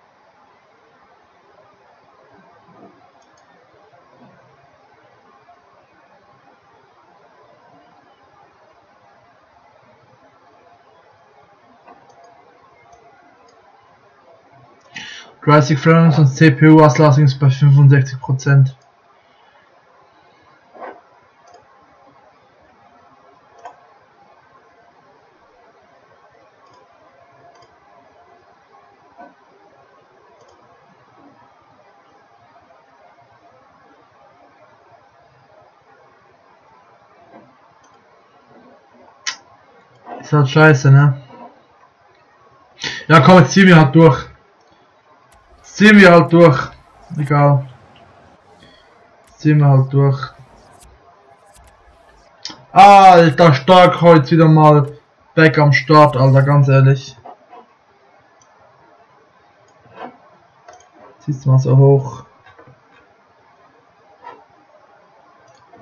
Frames und CPU-Auslastung ist bei 65%. Ist halt scheiße, ne? Ja komm, jetzt ziehen wir halt durch. Ziehen wir halt durch. Egal. Ziehen wir halt durch. Alter, stark heute wieder mal back am Start, Alter, ganz ehrlich. Zieh's mal so hoch.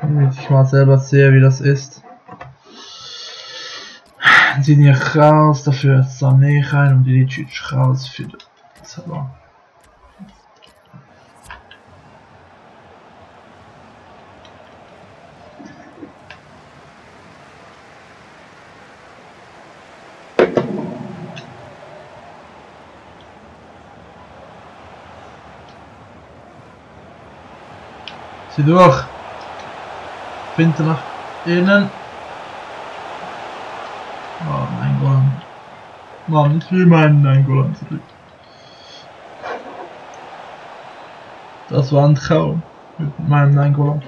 Damit ich mal selber sehe, wie das ist. Ziehen hier raus, dafür Sané rein und die Ilicic raus für den Salon. Zieh durch. Finte nach innen. Oh, mein Golan. Mann, ich will meinen Golan zurück. Das war ein Traum mit meinem Golan.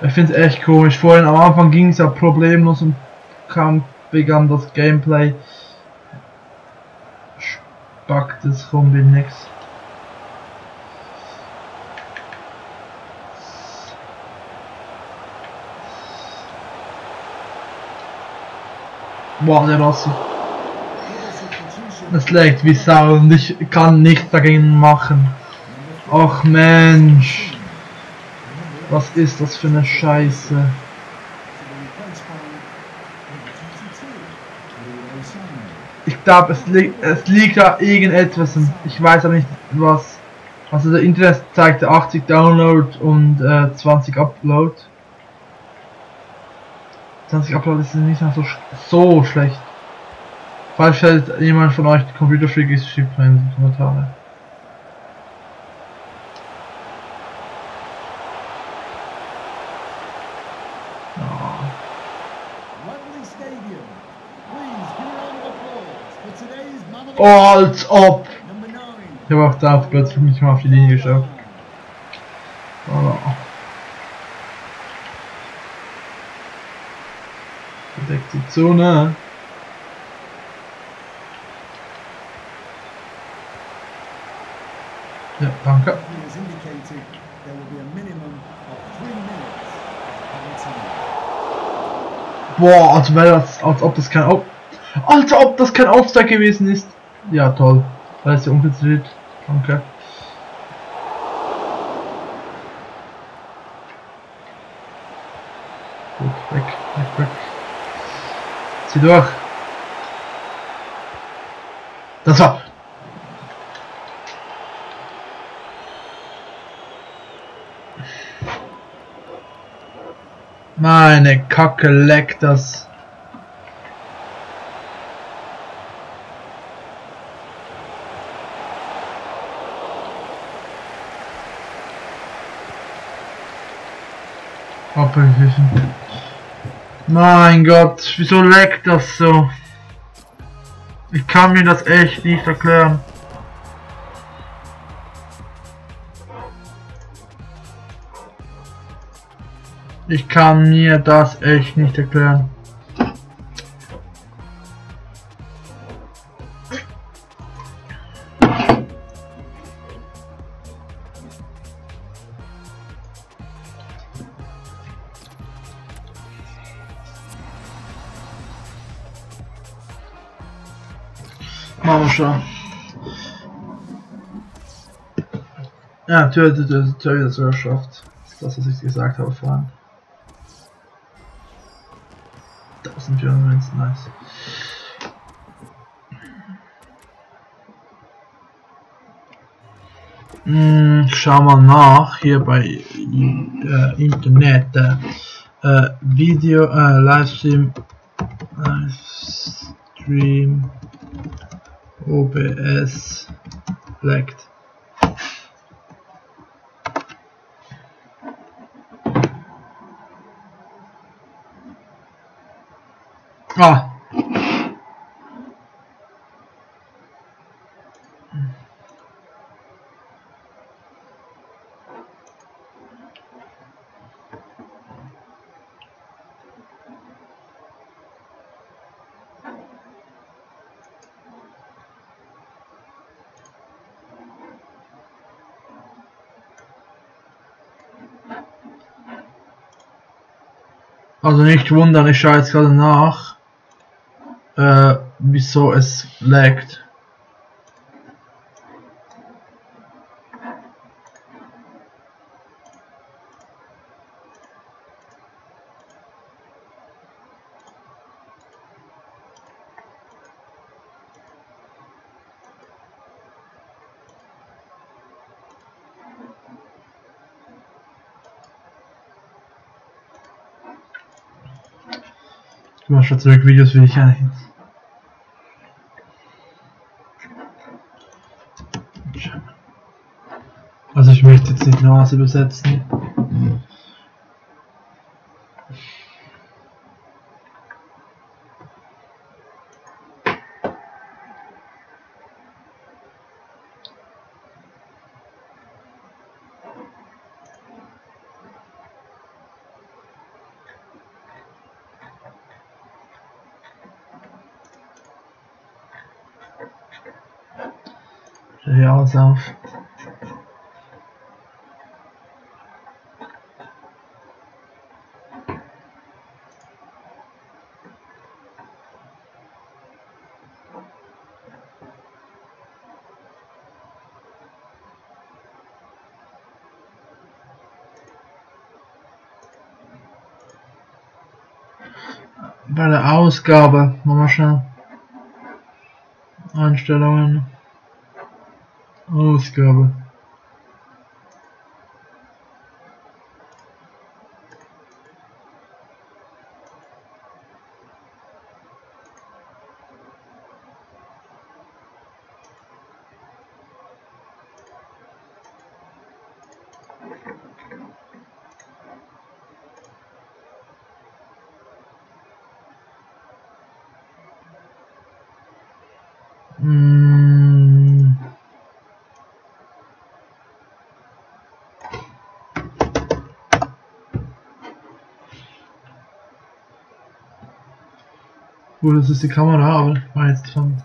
Ich finde es echt komisch. Vorhin am Anfang ging es ja problemlos und begann das Gameplay. Spackt es rum wie nix. Boah, der Rossi. Es laggt wie Sau und ich kann nichts dagegen machen. Ach Mensch. Was ist das für eine Scheiße? Ich glaube, es liegt da irgendetwas und ich weiß aber nicht was. Also der Internet zeigte 80 Download und 20 Upload. 20 Upload ist nicht mehr so schlecht. Falls fällt jemand von euch Computerfreak ist, schreibt mir in die Kommentare. Oh, als ob! Ich habe auch da plötzlich nicht mal auf die Linie geschaut. Oh. Verdeckt die Zone. Ja, danke. Boah, als ob das kein Offside gewesen ist. Ja, toll. Da ist ja umgedreht. Danke. Zieh durch. Das war. Meine Kacke, leckt das. Hoppelkissen. Mein Gott, wieso leckt das so? Ich kann mir das echt nicht erklären. Ich kann mir das echt nicht erklären. Machen wir schon. Ja, Tür wieder sogar geschafft. Das ist das, was ich gesagt habe vorhin. 1490, nice. Schau mal nach hier bei Internet. Video, Livestream, OBS leckt. Ah. Also nicht wundern, ich schaue jetzt gerade nach, wieso es laggt. Ich mach schon zurück, Videos will ich eigentlich. Also ich möchte jetzt nicht Nase übersetzen. Ja, alles auf. Bei der Ausgabe, mal schnell. Einstellungen. Ausgabe. Gut, das ist die Kamera, aber ich war jetzt von.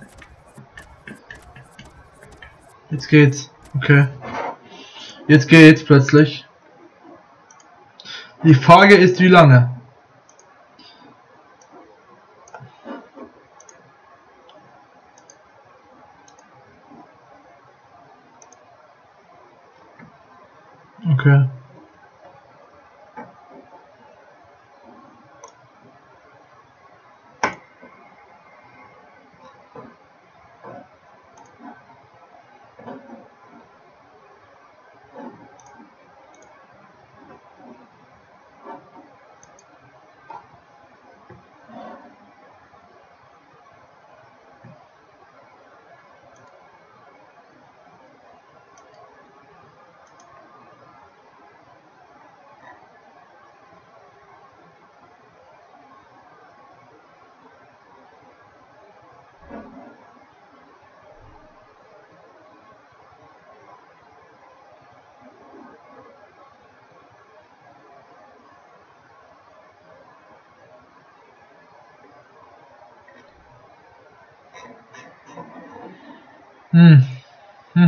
Jetzt geht's. Okay. Jetzt geht's plötzlich. Die Frage ist, wie lange? Okay. Hm. Ich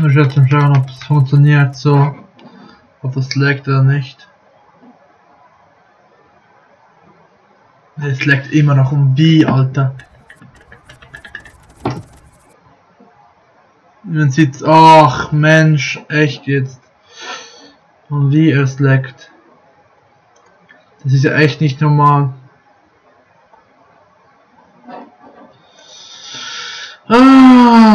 muss jetzt mal schauen, ob es funktioniert so, ob das laggt oder nicht. Es laggt immer noch um wie, Alter. Man sieht, ach Mensch, echt jetzt. Und wie es laggt. Das ist ja echt nicht normal. Ah.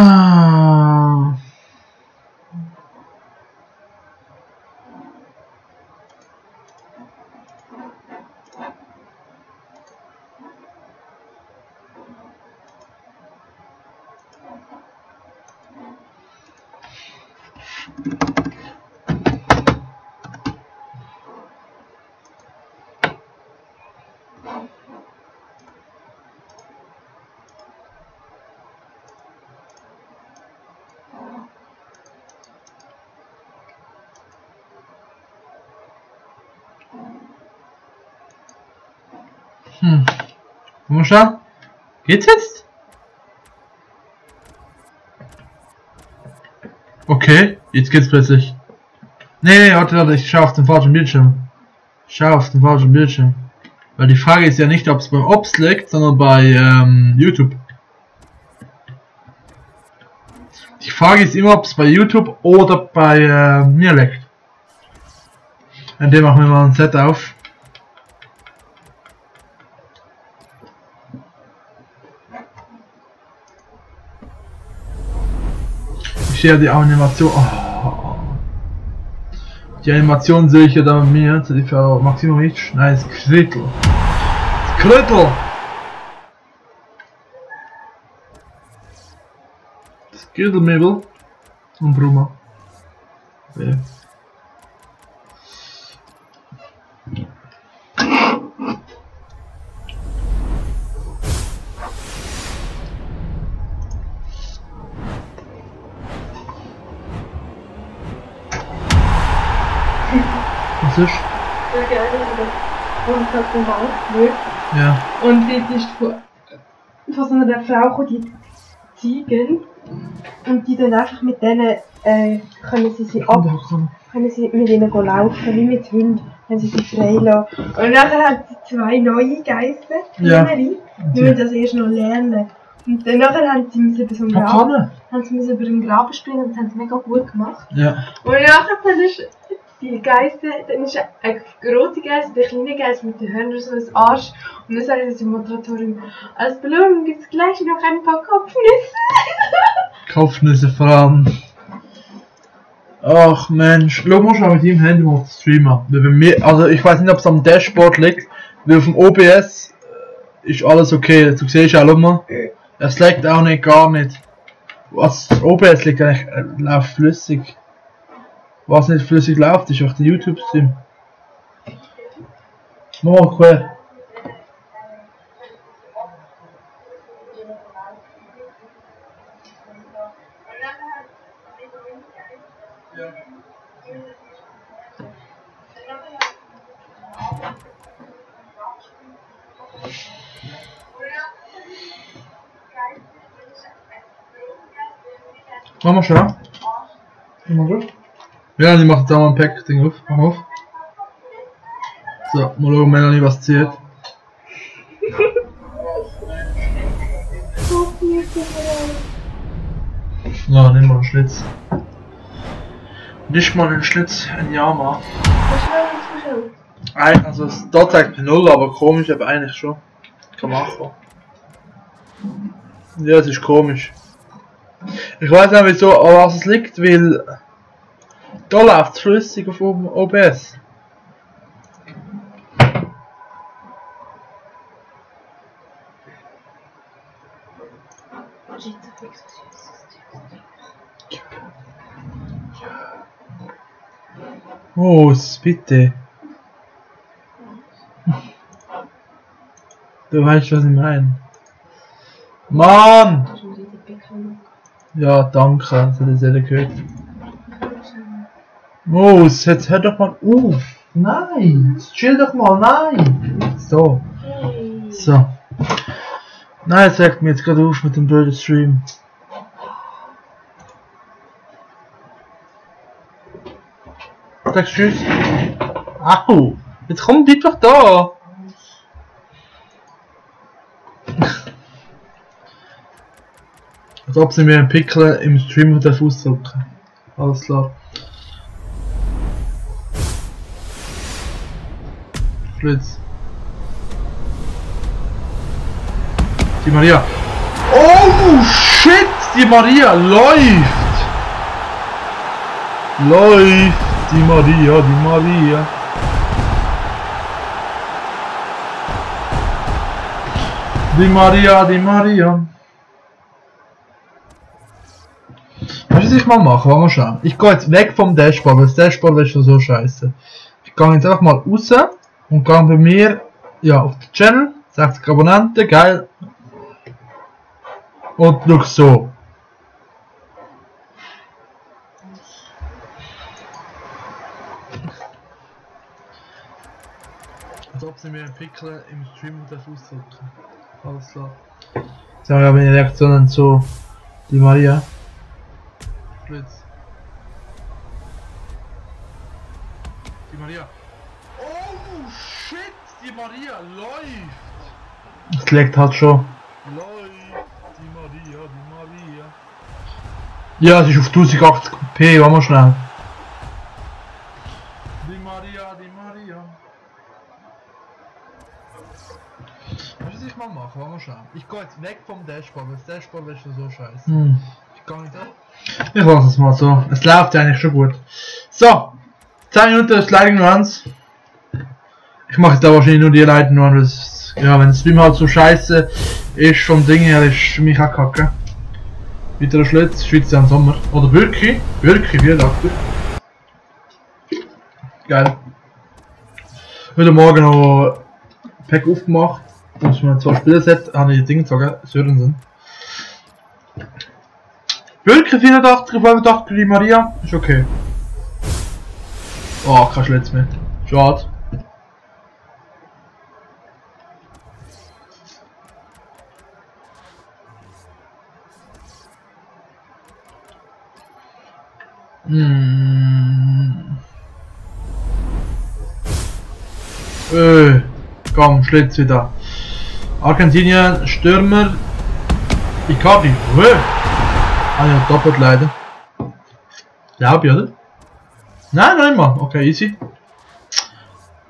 Mal schauen. Geht's jetzt? Okay, jetzt geht's plötzlich. Nee, warte, ich schau auf den falschen Bildschirm. Weil die Frage ist ja nicht, ob es beim Ops liegt, sondern bei YouTube. Die Frage ist immer, ob es bei YouTube oder bei mir liegt. Und dem machen wir mal ein Set auf. Ich sehe die Animation. Oh. Die Animation sehe ich ja da bei mir. Die für Maximovic. Nein, das Krittel. Das Krittel! Das Krittelmöbel. Und Brummer. Ja. Was ist?
Ja, geil, und hat den Bauch gewürgt.
Ja.
Und dort ist von so einer Frau gekommen, die Ziegen. Und die dann einfach mit denen können sie mit ihnen laufen, wie mit Hunden, wenn sie sie frei lassen. Und nachher hat sie 2 neue Geister, kleinere, die müssen das erst noch lernen. Und dann nachher haben sie über so einen Graben springen und das haben sie mega gut gemacht.
Ja.
Und nachher dann ist die Geister, dann ist ein großer Geist, der kleine Geist mit den Hörnern so ein Arsch. Und dann sagt das im Moderatorium, als Belohnung gibt es gleich noch ein paar Kopfnüsse.
Kopfnüsse vor allem. Ach Mensch, schau mal schon mit dem Handy mal streamen. Also ich weiß nicht, ob es am Dashboard liegt, weil auf dem OBS ist alles okay. Du siehst auch mal, es laggt auch nicht, gar nicht. Was das OBS liegt eigentlich, läuft flüssig. Was nicht flüssig läuft, ist auch der YouTube-Stream. Mach quer. Mach mal schon. Ja, ich mach jetzt auch mal ein Pack-Ding auf. Mach auf. So, mal schauen, Melanie, was zählt. Ja, nimm mal einen Schlitz. Nicht mal einen Schlitz, ein Yama. Also, da zeigt mir 0, aber komisch, aber eigentlich schon. Kann machen. Ja, es ist komisch. Ich weiß nicht wieso, an was es liegt, weil da läuft es flüssig auf OBS. Oh, bitte. Du weißt, was ich meine. Mann! Ja, danke, das hat ich nicht gehört. Oh, jetzt hör doch mal auf! Nein! Chill doch mal, nein! So. So. Nein, es regt mir jetzt gerade auf mit dem blöden Stream. Sagst tschüss. Au! Jetzt komm, bleib doch da! Als ob sie mir einen Pickel im Stream ausdrücken. Alles klar. Schlitz. Die Maria. Oh shit! Die Maria läuft! Läuft! Die Maria, die Maria. Die Maria, die Maria. Weißt du, was ich mal mache? Wollen wir schauen. Ich gehe jetzt weg vom Dashboard, weil das Dashboard ist schon so scheiße. Ich gehe jetzt einfach mal raus und gehe bei mir ja, auf den Channel, 60 Abonnenten, geil. Und schau so. Als ob sie mir einen Pickel im Stream ausdrücken. Alles klar. Jetzt haben wir ja meine Reaktionen zu die Maria. Blitz. Die Maria. Oh shit! Die Maria läuft! Das leckt halt schon. Läuft! Die Maria, die Maria. Ja, es ist auf 1080p, warte mal schnell. Die Maria, die Maria. Weißt du, was ich mal mache? Warte mal schauen. Ich gehe jetzt weg vom Dashboard, weil das Dashboard ist schon so scheiße. Ich gehe nicht ab. Ich lasse es mal so. Es läuft eigentlich schon gut. So. 10 Minuten ist Lighting Runs. Ich mache da wahrscheinlich nur die Lighting Runs. Ja, wenn der Stream halt so scheiße ist vom Ding her, ist für mich auch kacke. Weiterer Schlitz, Schweiz im Sommer. Oder wirklich? Wirklich, wie gesagt. Geil. Heute Morgen noch Pack aufgemacht. Muss man 2 Spielerset, habe ich die Dinge gesagt, Sörensen. Wirklich 84, 85 die Maria? Ist okay. Oh, kein Schlitz mehr. Schade. Komm, Schlitz wieder. Argentinien, Stürmer. Icardi. Ah ja, doppelt leider. Glaube ich, oder? Nein, noch immer. Okay, easy.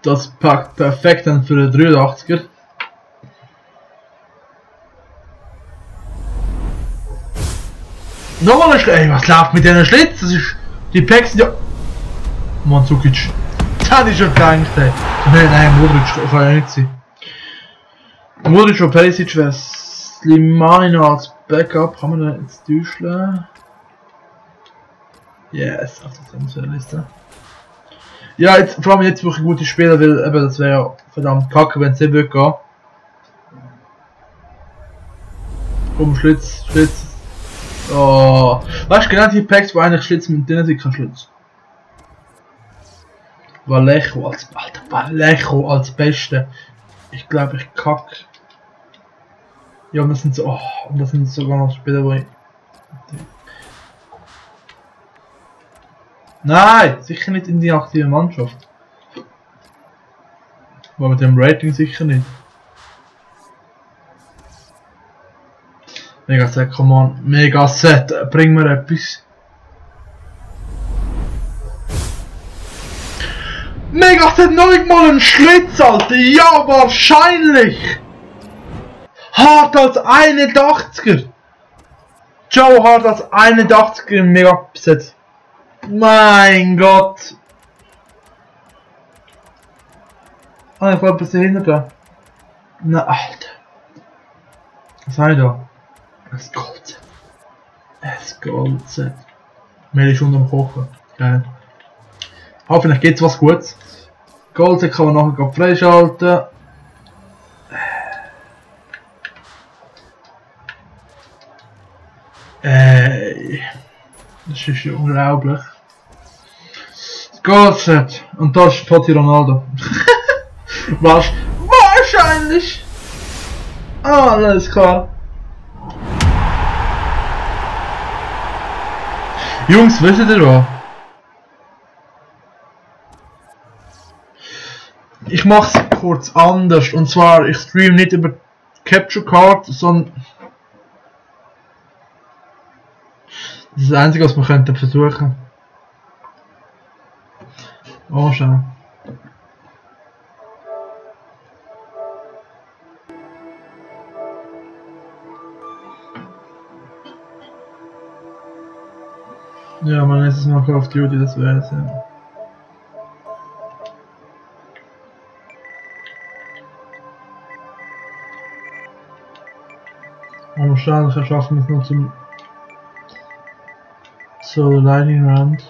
Das packt perfekt dann für den 83er. Nochmal ein Schlitz. Ey, was läuft mit diesen Schlitz? Das ist. Die Packs sind ja. Mandzukic. Das ist schon gedacht, ey. Nein, Modric kann ja nicht sein. Modric und Perisic wäre Slimani noch als Backup. Kann man da jetzt täuschen? Yes, auf der Transferliste. Ja, jetzt, vor allem jetzt, wo ich gute Spieler will, eben, das wäre ja verdammt kacke, wenn es nicht würde gehen. Komm, Schlitz, Schlitz. Oh. Weißt du, genau die Packs, wo eigentlich Schlitz mit denen sind, kein Schlitz. Vallejo als, Alter, Vallejo als Beste. Ich glaube, ich kack. Ja, und das sind so, oh, und das sind sogar noch Spieler, wo ich... Nein, sicher nicht in die aktive Mannschaft. Aber mit dem Rating sicher nicht. Mega Set, come on. Mega Set, bring mir etwas. Mega Set, noch nicht mal ein Schlitz, Alter. Ja, wahrscheinlich. Hart als 81er. Joe Hart als 81er im Mega Set. Mein Gott! Ah, ich war ein bisschen hinter da. Na, Alter. Was habe ich da? Es Gold. Es Gold. Mehl ist unterm Kochen. Geil. Hoffentlich geht's was Gutes. Gold kann man nachher freischalten. Das ist ja unglaublich. Das geht's nicht. Und da ist Totti Ronaldo. Wahrscheinlich. Alles klar. Jungs, wisst ihr was? Ich mach's kurz anders. Und zwar, ich stream nicht über Capture Card, sondern... Das ist das Einzige, was wir könnten versuchen. Oh, schau. Ja, man ist es noch Call of Duty, das wäre es, ja. Und wahrscheinlich schaffen wir es noch zum... So, Lightning Round.